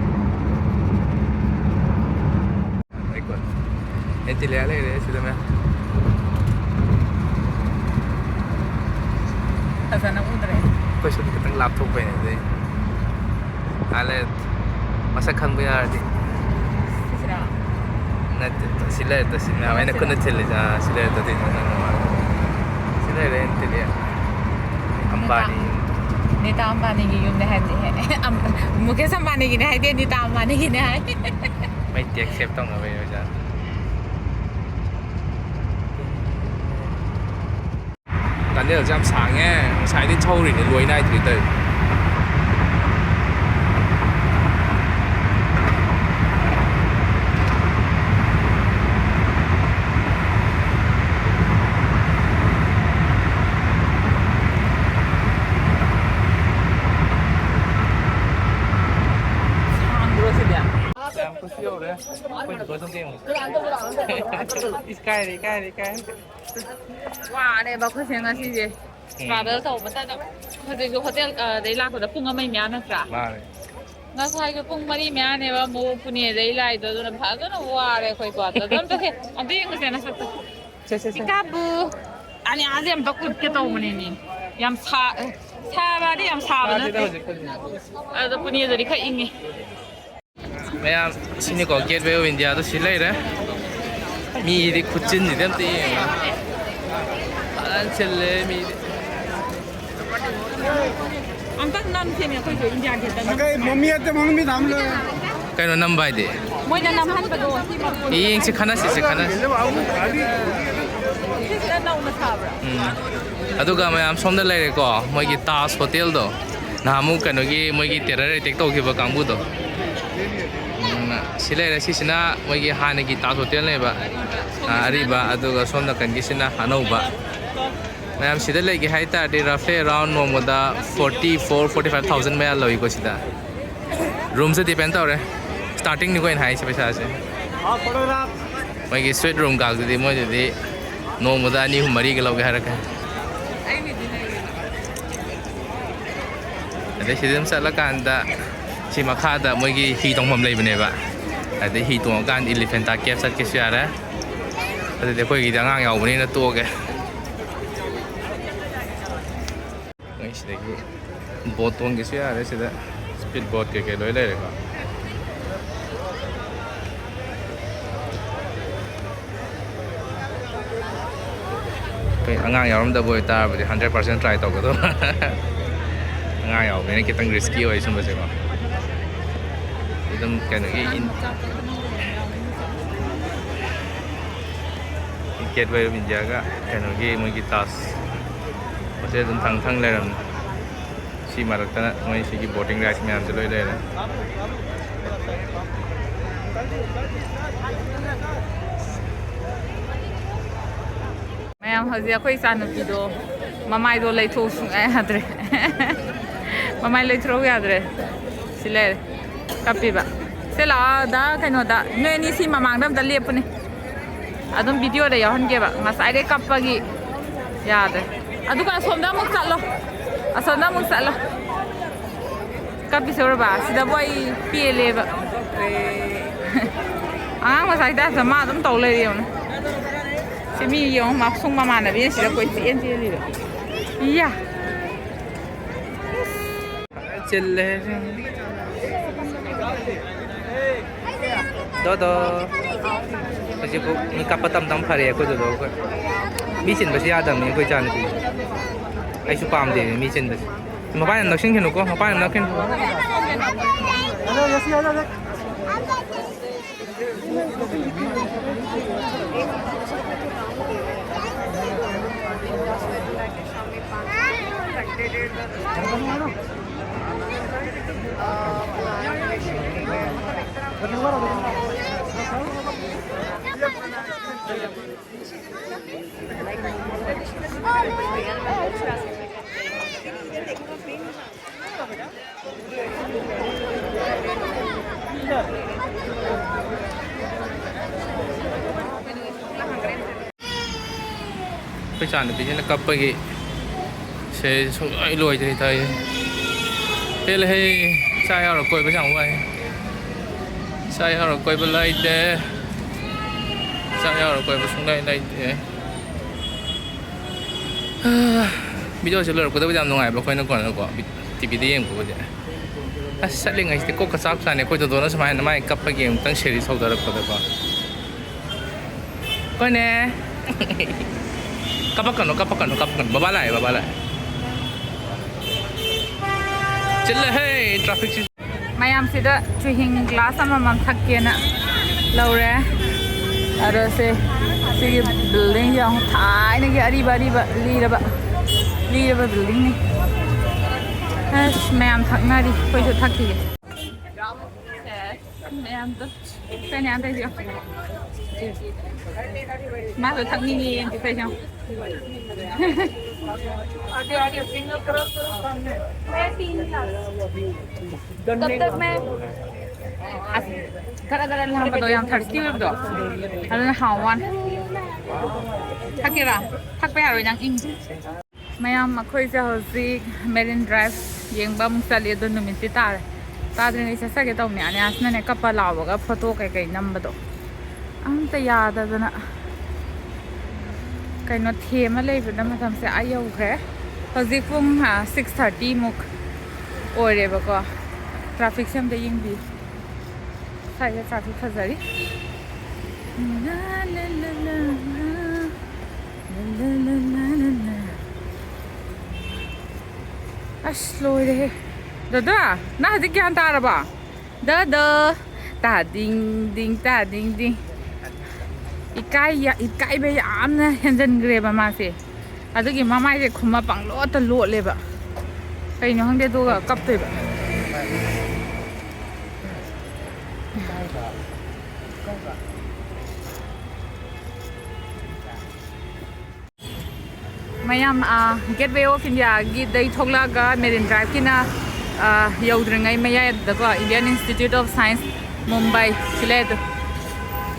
ꯑꯩꯀꯣ, ꯑꯦꯟꯇꯤꯂꯤꯌꯥ ꯂꯩꯔꯦ ꯁꯤꯗ ꯃꯌꯥꯝ꯫ ꯐꯖꯅ ꯎꯗ꯭ꯔꯦ꯫ ꯑꯩꯈꯣꯏ ꯁꯤꯗꯤ ꯈꯤꯇꯪ ꯂꯥꯞꯊꯣꯛꯄꯩꯅꯦ ꯑꯗꯨꯗꯩ꯫ ꯑꯥ ꯂꯩꯔꯦ꯫ ꯃꯁꯛ ꯈꯪꯕ ꯌꯥꯔꯗꯤ꯫ ꯁꯤꯁꯤꯔꯥ? ꯅꯠꯇꯦ, ꯁꯤ ꯂꯩꯔꯦ, ꯁꯤ ꯃꯌꯥꯝ ꯑꯩꯅ ꯈꯨꯠꯅ ꯊꯤꯜꯂꯤꯁꯦ꯫ ꯑꯥ, ꯁꯤ ꯂꯩꯔꯦ, ꯑꯗꯨꯗꯤ ꯅꯪ ꯅꯨꯡꯉꯥꯏꯔꯣꯏ꯫ ꯁꯤ ꯂꯩꯔꯦ, ꯑꯦꯟꯇꯤꯂꯤꯌꯥ꯫ ꯅꯤꯇꯥ, ꯑꯝꯕꯥꯅꯤ꯫ ꯅꯤꯇꯥ ꯑꯝꯕꯥꯅꯤꯒꯤ ꯌꯨꯝꯅꯦ ꯍꯥꯏꯕꯅꯦ꯫ ꯑꯝ-, ꯃꯨꯀꯦꯁ ꯑꯝꯕꯥꯅꯤꯒꯤꯅꯦ ꯍꯥꯏꯗꯦ, ꯅꯤꯇꯥ ꯑꯝꯕꯥꯅꯤꯒꯤꯅꯦ ꯍꯥꯏ꯫ ꯃꯩ ꯇꯦꯛ ꯁꯦꯞ ꯇꯧꯅꯕꯩ ꯑꯣꯖꯥ꯫ ꯇꯅꯦꯜꯁꯦ ꯌꯥꯝ ꯁꯥꯡꯉꯦ, ꯉꯁꯥꯏꯗꯩ ꯊꯧꯔꯤꯅꯦ, ꯂꯣꯏ ꯅꯥꯏꯗ꯭ꯔꯤ ꯇꯧꯔꯤꯁꯦ꯫ ꯁꯥꯡꯗ꯭ꯔꯣ ꯁꯤꯗꯤ? ꯌꯥꯝ ꯀꯨꯁꯤ ꯌꯧꯔꯦ꯫ ꯑꯩꯈꯣꯏ ꯂꯣꯏ ꯑꯗꯨꯝ ꯌꯦꯡꯉꯨ꯫ ꯏꯀꯥꯏꯔꯦ, ꯏꯀꯥꯏꯔꯦ, ꯏꯀꯥꯏꯔꯦ꯫ ꯋꯥꯔꯦꯕ ꯑꯩꯈꯣꯏꯁꯦ ꯉꯁꯤꯁꯦ꯫ ꯎꯝ꯫ Travel ꯇꯧꯕꯇꯗ꯫ ꯍꯧꯖꯤꯛꯁꯨ ꯍꯣꯇꯦꯜ, ꯑ, ꯗꯩ ꯂꯥꯛꯄꯗ ꯄꯨꯡ ꯑꯃꯒꯤ ꯃꯌꯥ ꯅꯠꯇ꯭ꯔꯥ? ꯃꯥꯅꯦ꯫ ꯉꯁꯥꯏꯁꯨ ꯄꯨꯡ ꯃꯔꯤ ꯃꯌꯥꯅꯦꯕ ꯑꯃꯨꯛ ꯄꯨꯅꯦꯗꯩ ꯂꯥꯛꯏꯗꯣ, ꯑꯗꯨꯅ ꯐꯖꯅ ꯋꯥꯔꯦ ꯑꯩꯈꯣꯏꯀꯣ꯫ ꯑꯗꯣ ꯑꯝꯇ ꯁꯦ, ꯑꯝꯇ ꯌꯦꯡꯉꯨꯁꯦ ꯅꯁꯛꯇꯣ꯫ ꯁꯦ, ꯁꯦ, ꯁꯦ꯫ ꯄꯤꯀꯥꯕꯨ꯫ ꯑꯅꯤ ꯑꯥꯁꯦ ꯑꯝꯇ ꯎꯠꯀꯦ ꯇꯧꯕꯅꯤꯅꯦ꯫ ꯌꯥꯝ ꯁꯥ-, ꯁꯥꯕꯗꯤ ꯌꯥꯝ ꯁꯥꯕ ꯁꯥꯗꯦꯗ ꯅꯠꯇꯦ꯫ ꯍꯧꯖꯤꯛ, ꯍꯧꯖꯤꯛ꯫ ꯑꯗꯣ ꯄꯨꯅꯦꯗꯗꯤ ꯈꯔ ꯏꯪꯉꯤ꯫ ꯃꯌꯥꯝ, ꯁꯤꯅꯤꯀꯣ, Gateway of India ꯗꯣ ꯁꯤ ꯂꯩꯔꯦ꯫ ꯃꯤꯗꯤ ꯈꯨꯠꯆꯤꯟꯁꯤꯗꯤ ꯑꯝꯇ ꯌꯦꯡꯉꯣ꯫ ꯐꯖꯅ ꯆꯤꯜꯂꯦ ꯃꯤꯗꯤ꯫ ꯑꯝꯇꯪ ꯅꯝꯁꯦꯃꯤ ꯑꯩꯈꯣꯏꯁꯨ India Gate ꯇ ꯅꯝ-, ꯑꯩꯈꯣꯏ ꯃꯃꯤ ꯑꯇꯩ ꯃꯃꯤ ꯊꯝꯂꯣꯏ꯫ ꯀꯩꯅꯣ ꯅꯝꯕ ꯍꯥꯏꯗꯤ? ꯃꯣꯏꯅ ꯅꯝꯍꯟꯕꯗꯣ ꯁꯤ ꯃꯄꯨ-, ꯌꯦꯡꯁꯤ, ꯈꯟꯅꯁꯤꯁꯦ, ꯈꯟꯅꯁꯤ꯫ ꯁꯤꯁꯤꯅ ꯅꯧꯅ ꯁꯥꯕ꯭ꯔꯥ? ꯎꯝ꯫ ꯑꯗꯨꯒ ꯃꯌꯥꯝ ꯁꯣꯝꯗ ꯂꯩꯔꯦꯀꯣ, ꯃꯣꯏꯒꯤ ꯇꯥꯖ ꯍꯣꯇꯦꯜꯗꯣ, ꯅꯍꯥꯟꯃꯨꯛ ꯀꯩꯅꯣꯒꯤ ꯃꯣꯏꯒꯤ terror attack ꯇꯧꯈꯤꯕ ꯀꯥꯡꯕꯨꯗꯣ꯫ ꯎꯝ, ꯁꯤ ꯂꯩꯔꯦ꯫ ꯁꯤꯁꯤꯅ ꯃꯣꯏꯒꯤ ꯍꯥꯟꯅꯒꯤ ꯇꯥꯖ ꯍꯣꯇꯦꯜꯅꯦꯕ, ꯑ, ꯑꯔꯤꯕ꯫ ꯑꯗꯨꯒ ꯁꯣꯝ ꯅꯥꯀꯟꯒꯤꯁꯤꯅ ꯑꯅꯧꯕ꯫ ꯃꯌꯥꯝ ꯁꯤꯗ ꯂꯩꯒꯦ ꯍꯥꯏ ꯇꯥꯔꯗꯤ roughly around ꯅꯣꯡꯃꯗ forty four, forty five thousand ꯃꯌꯥ ꯂꯧꯏꯀꯣ ꯁꯤꯗ꯫ Roomꯁꯦ depend ꯇꯧꯔꯦ꯫ Startingꯅꯤꯀꯣ ꯑꯩꯅ ꯍꯥꯏꯁꯦ ꯄꯩꯁꯥꯁꯦ꯫ ꯃꯣꯏꯒꯤ suite room ꯀꯥꯗꯨꯗꯤ ꯃꯣꯏꯗꯨꯗꯤ ꯅꯣꯡꯃꯗ ꯑꯅꯤ, ꯑꯍꯨꯝ, ꯃꯔꯤꯒ ꯂꯧꯒꯦ ꯍꯥꯏꯔꯛꯀꯅꯤ꯫ ꯑꯗꯩ ꯁꯤꯗ ꯑꯗꯨꯝ ꯆꯠꯂꯀꯥꯟꯗ ꯁꯤ ꯃꯈꯥꯗ ꯃꯣꯏꯒꯤ ꯍꯤ ꯇꯣꯡꯐꯝ ꯂꯩꯕꯅꯦꯕ꯫ ꯑꯗꯩ ꯍꯤ ꯇꯣꯡꯉꯀꯥꯟꯗ Elephanta Cave ꯆꯠꯀꯦꯁꯨ ꯌꯥꯔꯦ꯫ ꯑꯗꯨꯗꯤ ꯑꯩꯈꯣꯏꯒꯤꯗꯤ ꯑꯉꯥꯡ ꯌꯥꯎꯕꯅꯤꯅ ꯇꯣꯛꯑꯒꯦ꯫ ꯃꯣꯏ ꯁꯤꯗꯒꯤ boat ꯇꯣꯡꯒꯦꯁꯨ ꯌꯥꯔꯦ꯫ ꯁꯤꯗ speed boat ꯀꯩꯀꯩ ꯂꯣꯏ ꯂꯩꯔꯦꯀꯣ꯫ ꯑꯩꯈꯣꯏ ꯑꯉꯥꯡ ꯌꯥꯎꯔꯝꯗꯕ ꯑꯣꯏꯇꯥꯔꯕꯗꯤ hundred percent try ꯇꯧꯒꯗꯕ꯫ ꯑꯉꯥꯡ ꯌꯥꯎꯕꯅꯤꯅ ꯈꯤꯇꯪ risky ꯑꯣꯏ ꯁꯨꯝꯕꯁꯦꯀꯣ꯫ ꯑꯗꯨꯝ ꯀꯩꯅꯣꯒꯤ in-, Gateway of Indiaꯒ ꯀꯩꯅꯣꯒꯤ ꯃꯣꯏꯒꯤ ꯇꯥꯖ ꯍꯣꯇꯦꯜ ꯑꯗꯨꯝ ꯊꯪ ꯊꯪ ꯂꯩꯔꯝꯅꯤ꯫ ꯁꯤ ꯃꯔꯛꯇꯅ ꯃꯣꯏ ꯁꯤꯒꯤ boating rides ꯃꯌꯥꯝꯁꯦ ꯂꯣꯏ ꯂꯩꯔꯦ꯫ ꯃꯌꯥꯝ, ꯍꯧꯖꯤꯛ ꯑꯩꯈꯣꯏ ꯏꯆꯥꯅꯨꯄꯤꯗꯣ ꯃꯃꯥꯏꯗꯣ ꯂꯩꯊꯣꯛꯎ ꯁꯨꯡꯌꯥ ꯌꯥꯗ꯭ꯔꯦ꯫ ꯃꯃꯥꯏ ꯂꯩꯊꯣꯔꯛꯎ ꯌꯥꯗ꯭ꯔꯦ꯫ ꯁꯤ ꯂꯩꯔꯦ꯫ ꯀꯞꯄꯤꯕ꯫ ꯁꯦ ꯂꯥꯛꯑꯣ, ꯗꯥ ꯀꯩꯅꯣꯗ꯫ ꯅꯣꯏ ꯑꯅꯤ ꯁꯤ ꯃꯃꯥꯡꯗ ꯑꯝꯇ ꯂꯦꯞꯄꯨꯅꯦ꯫ ꯑꯗꯨꯝ videoꯗ ꯌꯥꯎꯍꯟꯒꯦꯕ꯫ ꯉꯁꯥꯏꯗꯩ ꯀꯞꯄꯒꯤ ꯌꯥꯗ꯭ꯔꯦ꯫ ꯑꯗꯨꯒ ꯑꯁꯣꯝꯗ ꯑꯃꯨꯛ ꯆꯠꯂꯣ꯫ ꯑꯁꯣꯝꯗ ꯑꯃꯨꯛ ꯆꯠꯂꯣ꯫ ꯀꯞꯄꯤꯁꯦ ꯎꯔꯕ? ꯁꯤꯗꯕꯨ ꯑꯩ ꯄꯦꯜꯂꯦꯕ꯫ ꯑꯉꯥꯡ ꯃꯆꯥꯒꯤ typeꯇ ꯃꯥ ꯑꯗꯨꯝ ꯇꯧ ꯂꯩꯔꯦ ꯌꯦꯡꯉꯨꯅꯦ꯫ ꯁꯤ ꯃꯤ ꯌꯦꯡꯉꯨ, ꯃꯥ-, ꯁꯨꯝ ꯃꯃꯥꯟꯅꯕꯤꯅ ꯁꯤꯗ ꯀꯣꯏꯆꯦꯟ ꯆꯦꯜꯂꯤꯕ꯫ ꯏꯌꯥ꯫ ꯆꯤꯜꯂꯦ꯫ ꯗꯣꯗꯣ꯫ ꯍꯧꯖꯤꯛꯄꯨ ꯃꯤ ꯀꯞꯄ ꯇꯝ ꯇꯝ ꯐꯔꯦ ꯑꯩꯈꯣꯏ ꯗꯣꯗꯣ ꯑꯩꯈꯣꯏ꯫ ꯃꯤ ꯆꯤꯟꯕꯁꯤ ꯌꯥꯗꯕꯅꯤ ꯑꯩꯈꯣꯏ ꯏꯆꯥꯅꯨꯄꯤ꯫ ꯑꯩꯁꯨ ꯄꯥꯝꯗꯦ ꯃꯤ ꯆꯤꯟꯕꯁꯤ꯫ ꯃꯄꯥꯟ ꯌꯥꯝ ꯅꯛꯁꯤꯟꯒꯅꯨꯀꯣ, ꯃꯄꯥꯟ ꯌꯥꯝ ꯅꯛꯁꯤꯟꯒꯅꯨ꯫ ꯑꯩꯈꯣꯏ ꯏꯆꯥꯅꯨꯄꯤꯁꯤꯅ ꯀꯞꯄꯒꯤ ꯁꯦ ꯁꯨꯡꯂꯣꯏ ꯂꯣꯏꯗ꯭ꯔꯦ ꯇꯧꯔꯤꯁꯦ꯫ ꯄꯦꯜꯂꯦꯍꯦ꯫ ꯏꯆꯥ ꯌꯥꯎꯔ ꯀꯣꯏꯕꯁꯦ ꯌꯥꯝ ꯋꯥꯏ꯫ ꯏꯆꯥ ꯌꯥꯎꯔ ꯀꯣꯏꯕ ꯂꯩꯇꯦ꯫ ꯏꯆꯥ ꯌꯥꯎꯔ ꯀꯣꯏꯕ ꯁꯨꯡꯂꯩ ꯂꯩꯇꯦ꯫ ꯚꯤꯗꯤꯑꯣꯁꯦ ꯂꯣꯏꯔꯛꯄꯗꯕꯨꯗꯤ ꯌꯥꯝ ꯅꯨꯡꯉꯥꯏꯕ, ꯑꯩꯈꯣꯏꯅ ꯀꯣꯟꯅꯀꯣ ꯇꯤꯚꯤꯗ ꯌꯦꯡꯕꯕꯨꯗꯤ꯫ ꯑꯁ, ꯆꯠꯂꯤꯉꯩꯁꯤꯗꯤ ꯀꯣꯛꯀ ꯆꯥꯛ ꯆꯥꯅꯤ꯫ ꯑꯩꯈꯣꯏ ꯗꯣꯗꯣꯅ ꯁꯨꯃꯥꯏꯅ ꯃꯥꯏ ꯀꯞꯄꯒꯤ ꯑꯃꯨꯛꯇꯪ ꯁꯦꯔꯤꯁ ꯍꯧꯗꯣꯔꯛꯄꯗꯀꯣ꯫ ꯀꯣꯏꯅꯦ꯫ ꯀꯞꯄꯛꯀꯅꯨ, ꯀꯞꯄꯛꯀꯅꯨ, ꯀꯞꯄꯛꯀꯅꯨ꯫ ꯕꯕꯥ ꯂꯥꯛꯑꯦ, ꯕꯕꯥ ꯂꯥꯛꯑꯦ꯫ ꯆꯤꯜꯂꯦꯍꯦ, ꯇ꯭ꯔꯥꯐꯤꯛꯁꯤ꯫ ꯃꯌꯥꯝꯁꯤꯗ ꯆꯨꯍꯤꯡ ꯒ꯭ꯂꯥꯁ ꯑꯃꯃꯝ ꯊꯛꯀꯦꯅ ꯂꯧꯔꯦ꯫ ꯑꯗꯣ ꯁꯦ, ꯁꯤꯒꯤ ꯕꯤꯜꯗꯤꯡꯁꯦ ꯌꯦꯡꯉꯣ, ꯊꯥꯏꯅꯒꯤ ꯑꯔꯤꯕ, ꯑꯔꯤꯕ, ꯂꯤꯔꯕ, ꯂꯤꯔꯕ ꯕꯤꯜꯗꯤꯡꯅꯤ꯫ ꯑꯁ, ꯃꯌꯥꯝ ꯊꯛꯅꯔꯤ, ꯑꯩꯈꯣꯏꯁꯨ ꯊꯛꯈꯤꯒꯦ꯫ ꯃꯌꯥꯝꯗꯣ ꯀꯩꯅꯣ ꯌꯥꯝ ꯇꯧꯏꯁꯦ꯫ ꯃꯥꯁꯨ ꯊꯛꯅꯤꯡꯉꯦꯌꯦ ꯑꯝꯇ ꯇꯧꯏꯁꯦ꯫ ꯀꯞ ꯀꯞ ꯃꯦ꯫ ꯑꯁ, ꯒꯔ ꯒꯔ ꯂꯥꯡꯕꯗꯣ, ꯌꯥꯝ ꯊꯔꯁꯇꯤ ꯑꯣꯏꯕꯗꯣ, ꯑꯗꯨꯅ ꯍꯥꯎ ꯋꯥꯅꯤ꯫ ꯊꯛꯀꯦꯔꯥ? ꯊꯛꯄ ꯌꯥꯔꯣꯏ, ꯅꯪ ꯏꯪ꯫ ꯃꯌꯥꯝ, ꯑꯩꯈꯣꯏꯁꯦ ꯍꯧꯖꯤꯛ ꯃꯦꯔꯤꯟ ꯗ꯭ꯔꯥꯏꯚ ꯌꯦꯡꯕ ꯑꯃꯨꯛ ꯆꯠꯂꯤ꯫ ꯑꯗꯣ ꯅꯨꯃꯤꯠꯇꯤ ꯇꯥꯔꯦ꯫ ꯇꯥꯗ꯭ꯔꯤꯉꯩ ꯆꯠꯆꯒꯦ ꯇꯧꯅꯦ꯫ ꯑꯅꯤꯌꯥꯁꯅꯅꯦ ꯀꯞꯄ ꯂꯥꯎꯕꯒ ꯐꯣꯇꯣ ꯀꯩꯀꯩ ꯅꯝꯕꯗꯣ ꯑꯝꯇ ꯌꯥꯗꯗꯅ ꯀꯩꯅꯣ ꯊꯦꯝꯃ ꯂꯩꯕꯗ ꯃꯇꯝꯁꯦ ꯑꯥ ꯌꯧꯈ꯭ꯔꯦ꯫ ꯍꯧꯖꯤꯛ ꯄꯨꯡ, ꯑ, ꯁꯤꯛꯁ ꯊꯥꯔꯇꯤꯃꯨꯛ ꯑꯣꯏꯔꯦꯕꯀꯣ꯫ ꯇ꯭ꯔꯥꯐꯤꯛꯁꯦ ꯑꯝꯇ ꯌꯦꯡꯕꯤꯌꯨ꯫ ꯁ꯭ꯋꯥꯏꯗ ꯇ꯭ꯔꯥꯐꯤꯛ ꯐꯖꯔꯤ꯫ ꯂꯥ, ꯂꯥ, ꯂꯥ, ꯂꯥ, ꯂꯥ꯫ ꯂꯥ, ꯂꯥ, ꯂꯥ, ꯂꯥ, ꯂꯥ, ꯂꯥ꯫ ꯑꯁ, ꯂꯣꯏꯔꯦꯍꯦ꯫ ꯗꯗꯥ, ꯅꯪ ꯍꯧꯖꯤꯛ ꯒ꯭ꯌꯥꯟ ꯇꯥꯔꯕ? ꯗꯗꯥ, ꯇꯥ ꯗꯤꯡ ꯗꯤꯡ, ꯇꯥ ꯗꯤꯡ ꯗꯤꯡ꯫ ꯏꯀꯥꯏ ꯌꯥ-, ꯏꯀꯥꯏꯕ ꯌꯥꯝꯅ ꯍꯦꯟꯖꯟꯈ꯭ꯔꯦꯕ ꯃꯥꯁꯦ꯫ ꯑꯗꯨꯒꯤ ꯃꯃꯥꯏꯁꯦ ꯈꯨꯝꯃ ꯄꯪꯂꯣꯠꯇ ꯂꯣꯠꯂꯦꯕ꯫ ꯀꯩꯅꯣ ꯈꯪꯗꯦ, ꯑꯗꯨꯒ ꯀꯞꯇꯣꯏꯕ꯫ ꯃꯌꯥꯝ, ꯑꯥ, Gateway of Indiaꯒꯤꯗꯩ ꯊꯣꯛꯂꯛꯑꯒ Marine Driveꯀꯤꯅ, ah, ꯌꯧꯗ꯭ꯔꯤꯉꯩ ꯃꯌꯥꯏꯗꯀꯣ, Indian Institute of Science Mumbai ꯁꯤ ꯂꯩ ꯑꯗꯣ꯫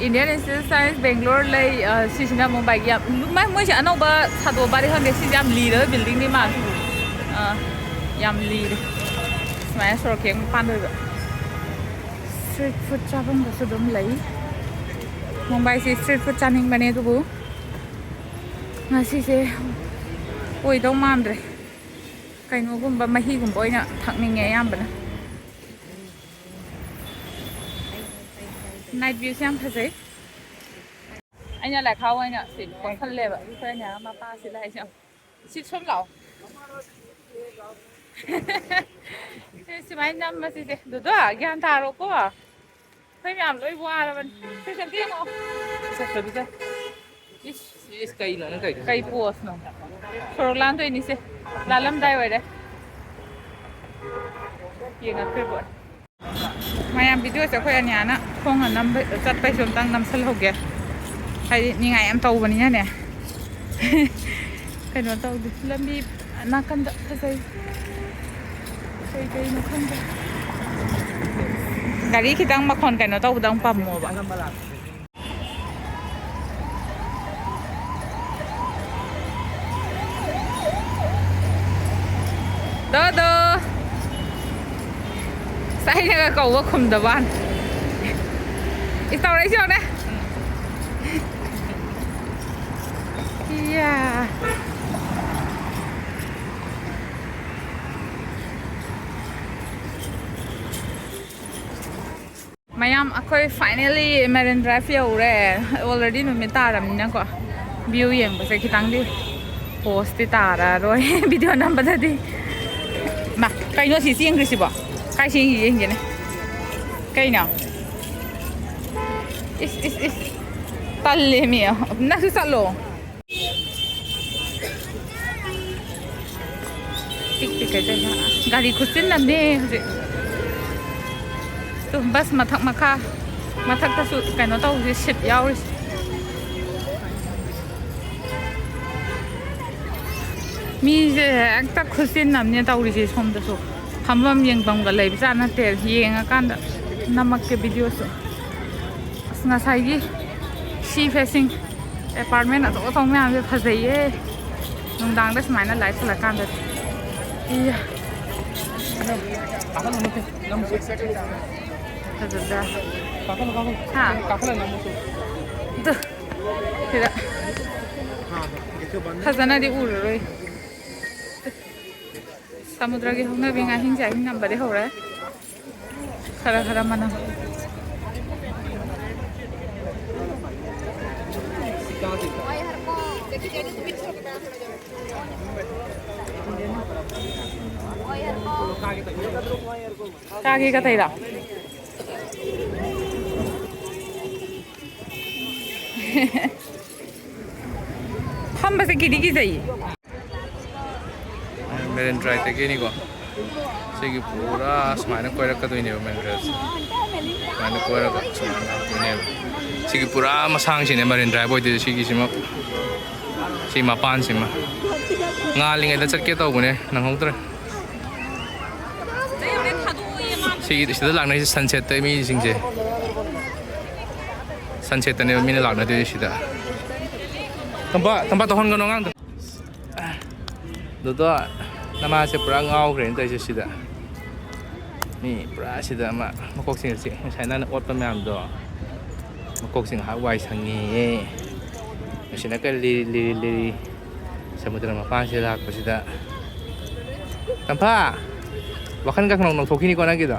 Indian Institute of Science Bangalore ꯂꯩ, ꯑꯥ, ꯁꯤꯁꯤꯅ ꯃꯨꯝꯕꯥꯏꯒꯤ ꯌꯥꯝ, ꯃꯣꯏ-, ꯃꯣꯏꯁꯦ ꯑꯅꯧꯕ ꯁꯥꯗꯣꯛꯑꯕꯗꯤ ꯈꯪꯗꯦ, ꯁꯤꯁꯦ ꯌꯥꯝ ꯂꯤꯔꯕ buildingꯗꯤ ꯃꯥꯜꯂꯦ꯫ ꯑꯥ, ꯌꯥꯝ ꯂꯤꯔꯦ꯫ ꯁꯨꯃꯥꯏꯅ ꯁꯣꯔꯣꯛ ꯍꯦꯛ ꯃꯄꯥꯟꯗ ꯑꯣꯏꯕ꯫ Street food ꯆꯥꯐꯝꯒꯁꯨ ꯑꯗꯨꯝ ꯂꯩ꯫ ꯃꯨꯝꯕꯥꯏꯁꯤ street food ꯆꯥꯅꯤꯡꯕꯅꯦ, ꯑꯗꯨꯕꯨ ꯉꯁꯤꯁꯦ ꯑꯣꯏꯗꯧ ꯃꯥꯟꯗ꯭ꯔꯦ꯫ ꯀꯩꯅꯣꯒꯨꯝꯕ, ꯃꯍꯤꯒꯨꯝꯕ ꯑꯣꯏꯅ ꯊꯛꯅꯤꯡꯉꯦ ꯑꯌꯥꯝꯕꯅ꯫ Night viewꯁꯦ ꯌꯥꯝ ꯐꯖꯩ꯫ ꯑꯩꯅ ꯂꯥꯏꯈꯥꯎ ꯑꯣꯏꯅ ꯁꯤ ꯀꯣꯠꯁꯜꯂꯦꯕ꯫ ꯑꯩꯈꯣꯏ ꯑꯅꯤꯌꯥ ꯃꯄꯥꯁꯤ ꯂꯥꯛꯏꯁꯦ ꯌꯥꯝ꯫ ꯁꯤ ꯁꯨꯝ ꯂꯥꯛꯑꯣ꯫ ꯁꯤ ꯁꯨꯃꯥꯏꯅ ꯅꯝꯕꯁꯤꯁꯦ꯫ ꯗꯨꯗꯣ, ꯒ꯭ꯌꯥꯟ ꯇꯥꯔꯣꯀꯣ꯫ ꯑꯩꯈꯣꯏ ꯃꯌꯥꯝ ꯂꯣꯏ ꯋꯥꯔꯕꯅꯤ꯫ ꯁꯤ ꯆꯠꯀꯦ ꯌꯦꯡꯉꯣ꯫ ꯆꯠꯇꯕꯤꯗ꯫ ꯏꯁ, ꯏꯁ, ꯀꯩꯅꯣ ꯅꯪ ꯇꯧꯔꯤꯗꯣ? ꯀꯩ poseꯅꯣ? ꯁꯣꯔꯣꯛ ꯂꯥꯟꯗꯣꯏꯅꯤꯁꯦ꯫ ꯂꯥꯜꯂꯝꯗꯥꯏ ꯑꯣꯏꯔꯦ꯫ ꯌꯦꯡꯉꯛꯇ꯭ꯔꯤꯕꯣ? ꯃꯌꯥꯝ, videoꯁꯦ ꯑꯩꯈꯣꯏ ꯑꯅꯤꯌꯥꯅ ꯈꯣꯡꯅ ꯅꯝꯕ, ꯆꯠꯄꯩꯁꯨ ꯑꯝꯇꯪ ꯅꯝꯁꯜꯍꯧꯒꯦ꯫ ꯍꯥꯏꯗꯤ ꯅꯤꯡꯉꯥꯏ ꯌꯥꯝ ꯇꯧꯕꯅꯤꯅꯅꯦ꯫ ꯀꯩꯅꯣ ꯇꯧꯗꯦ꯫ ꯂꯝꯕꯤ ꯅꯥꯀꯟꯗ ꯐꯖꯩ꯫ ꯀꯩ ꯀꯩꯅꯣ ꯈꯪꯗꯦ꯫ ꯒꯥꯔꯤ ꯈꯤꯇꯪ ꯃꯈꯣꯟ ꯀꯩꯅꯣ ꯇꯧꯕꯗ ꯑꯃꯨꯛ ꯄꯥꯝꯃꯣꯕ꯫ ꯗꯣꯗꯣ! ꯁꯥꯏꯅꯒ ꯀꯧꯕ ꯈꯨꯝꯗꯕ ꯋꯥꯅꯤ꯫ ꯏꯁ, ꯇꯧꯔꯛꯏꯁꯤ ꯌꯦꯡꯉꯨꯅꯦ꯫ ꯏꯌꯥ꯫ ꯃꯌꯥꯝ, ꯑꯩꯈꯣꯏ finally Marine Drive ꯌꯧꯔꯦ꯫ Already ꯅꯨꯃꯤꯠ ꯇꯥꯔꯕꯅꯤꯅꯀꯣ, view ꯌꯦꯡꯕꯁꯦ ꯈꯤꯇꯪꯗꯤ poseꯇꯤ ꯇꯥꯔꯔꯣꯏ video ꯅꯝꯕꯗꯗꯤ꯫ ꯃꯥ, ꯀꯩꯅꯣ ꯁꯤ ꯆꯦꯟꯈ꯭ꯔꯤꯁꯤꯕꯣ? ꯀꯥꯏ ꯆꯦꯟꯈꯤꯒꯦ ꯌꯦꯡꯒꯦꯅꯦ꯫ ꯀꯩꯅꯣ? ꯏꯁ, ꯏꯁ, ꯏꯁ꯫ ꯇꯜꯂꯦꯃꯤ꯫ ꯅꯪꯁꯨ ꯆꯠꯂꯣ꯫ ꯄꯤꯛ ꯄꯤꯛ ꯀꯩꯗꯧ-, ꯒꯥꯔꯤ ꯈꯨꯠꯆꯤꯟꯅꯅꯦ ꯍꯧꯖꯤꯛ꯫ ꯇꯨ, ꯕꯁ ꯃꯊꯛ ꯃꯈꯥ, ꯃꯊꯛꯇꯁꯨ ꯀꯩꯅꯣ ꯇꯧꯔꯤ, ꯁꯤꯠ ꯌꯥꯎꯔꯤꯁꯦ꯫ ꯃꯤꯁꯦ ꯍꯦꯛꯇ ꯈꯨꯠꯆꯤꯟꯅꯕꯅꯦ ꯇꯧꯔꯤꯁꯦ ꯁꯣꯝꯗꯁꯨ꯫ ꯐꯝꯐꯝ ꯌꯦꯡꯐꯝꯒ ꯂꯩꯕꯖꯥꯠ ꯅꯠꯇꯦ꯫ ꯌꯦꯡꯉꯀꯥꯟꯗ ꯅꯝꯃꯛꯀꯦ ꯚꯤꯗꯤꯑꯣꯁꯨ꯫ ꯑꯁ, ꯉꯁꯥꯏꯒꯤ ꯁꯤ ꯐꯦꯁꯤꯡ ꯑꯦꯄꯥꯔꯠꯃꯦꯟ ꯑꯆꯧ ꯑꯆꯧꯕ ꯃꯌꯥꯝꯁꯦ ꯐꯖꯩꯌꯦ꯫ ꯅꯨꯡꯗꯥꯡꯗ ꯁꯨꯃꯥꯏꯅ ꯂꯥꯏꯠ ꯁꯜꯂꯀꯥꯟꯗꯗꯤ꯫ ꯏꯌꯥ꯫ ꯐꯖꯗ꯭ꯔꯥ? ꯍꯥ? ꯑꯗꯨ, ꯁꯤꯗ ꯐꯖꯅꯗꯤ ꯎꯔꯔꯣꯏ꯫ ꯁꯃꯨꯗ꯭ꯔꯒꯤ ꯍꯧꯅꯕꯤ ꯉꯥꯍꯤꯡ ꯆꯥꯍꯤꯡ ꯅꯝꯕꯗꯤ ꯍꯧꯔꯦ꯫ ꯈꯔ ꯈꯔ ꯃꯅꯝ꯫ ꯀꯥꯒꯦ ꯀꯇꯩꯔꯣ? ꯐꯝꯕꯁꯦ ꯀꯤꯗꯤ ꯀꯤꯖꯩꯌꯦ꯫ ꯃꯦꯔꯤꯟ ꯗ꯭ꯔꯥꯏꯚꯇꯒꯤꯅꯤꯀꯣ꯫ ꯁꯤꯒꯤ ꯄꯨꯔꯥ ꯁꯨꯃꯥꯏꯅ ꯀꯣꯏꯔꯛꯀꯗꯣꯏꯅꯦꯕ ꯃꯦꯔꯤꯟ ꯗ꯭ꯔꯥꯏꯚꯁꯦ꯫ ꯁꯨꯃꯥꯏꯅ ꯀꯣꯏꯔꯒ ꯁꯨꯃꯥꯏꯅ ꯂꯥꯛꯇꯣꯏꯅꯦꯕ꯫ ꯁꯤꯒꯤ ꯄꯨꯔꯥ ꯃꯁꯥꯡꯁꯤꯅꯦ ꯃꯦꯔꯤꯟ ꯗ꯭ꯔꯥꯏꯚ ꯑꯣꯏꯗꯣꯏꯁꯦ, ꯁꯤꯒꯤꯁꯤꯃ꯫ ꯁꯤ ꯃꯄꯥꯟꯁꯤꯃ꯫ ꯉꯥꯜꯂꯤꯉꯩꯗ ꯆꯠꯀꯦ ꯇꯧꯕꯅꯦ, ꯅꯪꯍꯧꯗ꯭ꯔꯦ꯫ ꯁꯤꯒꯤ, ꯁꯤꯗ ꯂꯥꯛꯅꯩꯁꯦ ꯁꯟꯁꯦꯠꯇ ꯃꯤꯁꯤꯡꯁꯦ꯫ ꯁꯟꯁꯦꯠꯇꯅꯦꯕ ꯃꯤꯅ ꯂꯥꯛꯅꯗꯣꯏꯁꯦ ꯁꯤꯗ꯫ ꯇꯝꯄꯥ, ꯇꯝꯄꯥ ꯇꯧꯍꯟꯒꯅꯣ ꯑꯉꯥꯡꯗꯣ꯫ ꯗꯣꯗꯣ, ꯅꯃꯥꯁꯦ ꯄꯨꯔꯥ ꯉꯥꯎꯈ꯭ꯔꯦꯅ ꯇꯧꯔꯤꯁꯦ ꯁꯤꯗ꯫ ꯃꯤ ꯄꯨꯔꯥ ꯁꯤꯗ ꯑꯃ ꯃꯀꯣꯛꯁꯤꯡ ꯑꯁꯤ ꯉꯁꯥꯏ ꯅꯪꯅ ꯑꯣꯠꯄ ꯃꯌꯥꯝꯗꯣ, ꯃꯀꯣꯛꯁꯤꯡ ꯉꯥꯏꯍꯥꯛ ꯋꯥꯏ ꯁꯪꯉꯦꯌꯦ꯫ ꯃꯁꯤꯅ ꯀꯔꯤ ꯂꯤꯔꯤ ꯂꯤꯔꯤ ꯂꯤꯔꯤ ꯁꯃꯨꯗ꯭ꯔ ꯃꯄꯥꯟꯁꯤꯗ ꯂꯥꯛꯄꯁꯤꯗ꯫ ꯇꯝꯐꯥ! ꯋꯥꯈꯜꯒ ꯈꯪꯅꯧ ꯅꯧꯊꯣꯛꯈꯤꯅꯤꯀꯣ ꯅꯪꯒꯤꯗꯣ꯫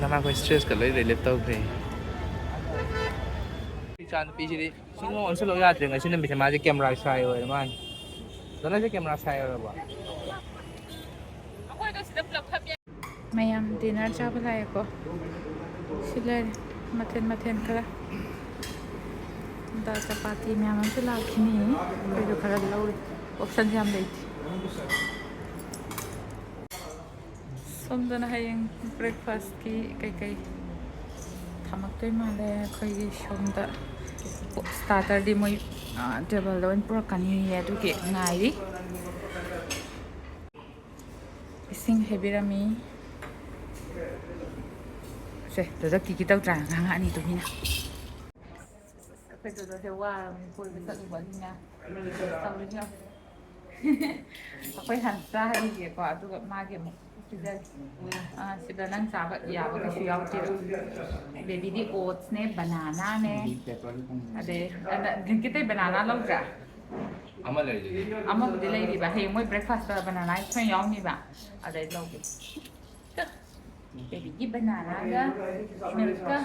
ꯅꯃꯥꯈꯣꯏ ꯏꯁꯇ꯭ꯔꯦꯁꯀ ꯂꯣꯏ ꯔꯤꯂꯤꯞ ꯇꯧꯈ꯭ꯔꯦ꯫ ꯏꯆꯥ ꯅꯨꯄꯤꯁꯤꯗꯤ ꯁꯨꯡꯑꯣꯟ ꯑꯣꯟꯁꯤꯜꯂꯛꯎ ꯌꯥꯗ꯭ꯔꯦ꯫ ꯉꯁꯤ ꯅꯨꯃꯤꯠꯁꯦ ꯃꯥꯁꯦ ꯀꯦꯃꯦꯔꯥ ꯁꯥꯏ ꯑꯣꯏꯔ ꯃꯥꯜꯂꯦ꯫ ꯗꯣꯅꯔꯁꯦ ꯀꯦꯃꯦꯔꯥ ꯁꯥꯏ ꯑꯣꯏꯔꯕꯣ? ꯑꯩꯈꯣꯏꯗꯣ ꯁꯤꯗ ꯄꯨꯂꯞ ꯐꯝ ꯌꯥꯏ꯫ ꯃꯌꯥꯝ dinner ꯆꯥꯕ ꯂꯥꯛꯑꯦꯀꯣ꯫ ꯁꯤ ꯂꯩꯔꯦ ꯃꯊꯦꯜ ꯃꯊꯦꯜ ꯈꯔ꯫ ꯗꯥꯜ ꯆꯄꯥꯇꯤ ꯃꯌꯥꯝ ꯑꯃꯁꯨ ꯂꯥꯛꯈꯤꯅꯤ꯫ ꯑꯩꯈꯣꯏꯁꯨ ꯈꯔ ꯂꯧꯔꯦ꯫ Option ꯌꯥꯝ ꯂꯩꯇꯦ꯫ ꯁꯣꯝꯗꯅ ꯍꯌꯦꯡ breakfastꯀꯤ ꯀꯩꯀꯩ ꯊꯝꯃꯛꯇꯣꯏ ꯃꯥꯜꯂꯦ꯫ ꯑꯩꯈꯣꯏꯒꯤ ꯁꯣꯝꯗ starterꯗꯤ ꯃꯣꯏ, ꯑ, tableꯗ ꯑꯣꯏꯅ ꯄꯨꯔꯛꯀꯅꯤꯌꯦ, ꯑꯗꯨꯒꯤ ꯉꯥꯏꯔꯤ꯫ ꯏꯁꯤꯡ ꯍꯩꯕꯤꯔꯝꯃꯤ꯫ ꯁꯦ, ꯑꯗꯨꯗ ꯀꯤꯀꯤ ꯇꯧꯗ꯭ꯔꯥ ꯑꯉꯥꯡ ꯑꯅꯤꯗꯨ ꯃꯤꯅ? ꯑꯩꯈꯣꯏ ꯗꯣꯗꯣꯁꯦ ꯋꯥꯔꯕꯅꯤ ꯀꯣꯏꯕ ꯆꯠꯂꯨꯕꯅꯤꯅ꯫ ꯇꯧꯔꯤꯁꯦ ꯌꯦꯡꯉꯣ꯫ ꯑꯩꯈꯣꯏ ꯍꯥꯟꯅ ꯆꯥꯍꯟꯒꯦꯀꯣ, ꯑꯗꯨꯒ ꯃꯥꯒꯤ ꯑꯃꯨꯛ ꯄꯤꯖꯒꯦ꯫ ꯑꯥ, ꯁꯤꯗ ꯅꯪ ꯆꯥꯕ ꯌꯥꯕ ꯀꯩꯁꯨ ꯌꯥꯎꯗꯦꯕ꯫ Babyꯗꯤ oatsꯅꯦ, bananaꯅꯦ, ꯑꯗꯩ, ꯑꯗ, ꯕ꯭ꯂꯦꯡꯀꯦꯠꯇꯩ banana ꯂꯧꯗ꯭ꯔꯥ? ꯑꯃ ꯂꯩꯔꯤꯗꯨꯗꯤ꯫ ꯑꯃꯕꯨꯗꯤ ꯂꯩꯔꯤꯕ, ꯍꯌꯦꯡ ꯃꯣꯏ breakfastꯇ banana ꯁꯣꯏꯅ ꯌꯥꯎꯅꯤꯕ, ꯑꯗꯩ ꯂꯧꯒꯦ꯫ Babyꯒꯤ bananaꯒ milkꯀ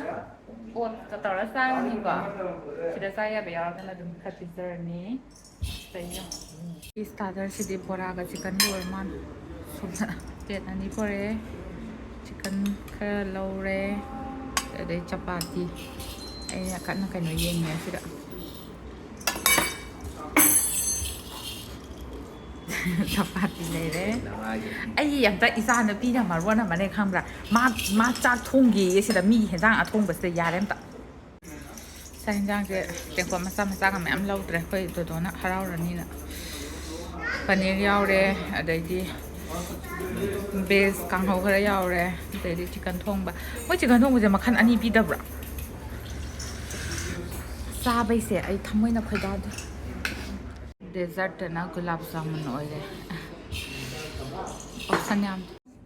oatsꯀ ꯇꯧꯔ ꯆꯥꯔꯅꯤꯀꯣ꯫ ꯁꯤꯗ ꯆꯥ ꯌꯥꯕ ꯌꯥꯎꯔꯒꯅ ꯑꯗꯨꯝ ꯈꯔ ꯄꯤꯖꯔꯅꯤ꯫ ꯀꯩꯅꯣ? Starterꯁꯤꯗꯤ ꯕꯣꯔꯥꯒ chickenꯒ ꯑꯣꯏꯔ ꯃꯥꯜꯂꯦ꯫ ꯁꯣꯝꯗ plate ꯑꯅꯤ ꯄꯣꯔꯛꯑꯦ꯫ Chicken ꯈꯔ ꯂꯧꯔꯦ꯫ ꯑꯗꯩ ꯆꯄꯥꯇꯤ꯫ ꯑꯩꯅ ꯀꯟꯅ ꯀꯩꯅꯣ ꯌꯦꯡꯉꯤ ꯑꯁꯤꯗ꯫ ꯆꯄꯥꯇꯤ ꯂꯩꯔꯦ꯫ ꯑꯩ ꯑꯝꯇ ꯏꯆꯥ ꯅꯨꯄꯤꯅ ꯃꯔꯣꯟ ꯑꯃꯅꯦ ꯈꯪꯕ꯭ꯔꯥ? ꯃꯥ, ꯃꯥ ꯆꯥꯛ ꯊꯣꯡꯒꯦꯌꯦ ꯁꯤꯗ, ꯃꯤꯒꯤ ꯍꯦꯟꯖꯥꯡ ꯑꯊꯣꯡꯕꯁꯤꯗ ꯌꯥꯔꯦ ꯑꯝꯇ꯫ ꯆꯥꯛ ꯍꯦꯟꯖꯥꯡꯁꯦ ꯇꯦꯡꯀꯣꯠ ꯃꯆꯥ ꯃꯆꯥꯒ ꯃꯌꯥꯝ ꯂꯧꯗ꯭ꯔꯦ, ꯑꯩꯈꯣꯏ ꯗꯣꯗꯣꯅ ꯍꯔꯥꯎꯔꯅꯤꯅ꯫ Paneer ꯌꯥꯎꯔꯦ, ꯑꯗꯩꯗꯤ veg ꯀꯥꯡꯍꯧ ꯈꯔ ꯌꯥꯎꯔꯦ, ꯑꯗꯩꯗꯤ chicken ꯊꯣꯡꯕ꯫ ꯃꯣꯏ chicken ꯊꯣꯡꯕꯁꯦ ꯃꯈꯜ ꯑꯅꯤ ꯄꯤꯗꯕ꯭ꯔꯥ? ꯆꯥꯕꯩꯁꯦ ꯑꯩ ꯊꯃꯣꯏꯅ ꯈꯣꯏꯗꯥꯗꯦ꯫ Dessertꯇꯅ ꯒꯨꯂꯥꯞ ꯖꯥꯃꯨꯟ ꯑꯣꯏꯔꯦ꯫ Option ꯌꯥꯝ꯫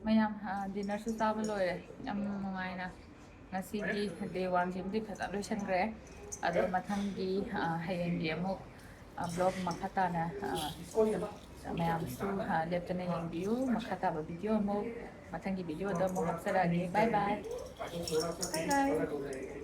ꯃꯌꯥꯝ, ꯑ, dinnerꯁꯨ ꯆꯥꯕ ꯂꯣꯏꯔꯦ꯫ ꯌꯥꯝ ꯅꯨꯡꯉꯥꯏꯅ ꯉꯁꯤꯒꯤ day oneꯁꯤꯃꯗꯤ ꯐꯖꯅ ꯂꯣꯏꯁꯤꯟꯈ꯭ꯔꯦ꯫ ꯑꯗꯣ ꯃꯊꯪꯒꯤ, ꯑ, ꯍꯌꯦꯡꯒꯤ ꯑꯃꯨꯛ, ꯑ, vlog ꯃꯈꯥ ꯇꯥꯅ, ꯑ, ꯃꯌꯥꯝꯁꯨ, ꯑ, ꯂꯦꯞꯇꯅ ꯌꯦꯡꯕꯤꯌꯨ꯫ ꯃꯈꯥ ꯇꯥꯕ video ꯑꯃꯨꯛ ꯃꯊꯪꯒꯤ videoꯗ ꯑꯃꯨꯛ ꯍꯥꯞꯆꯔꯛꯑꯒꯦ꯫ Bye bye꯫ Bye bye꯫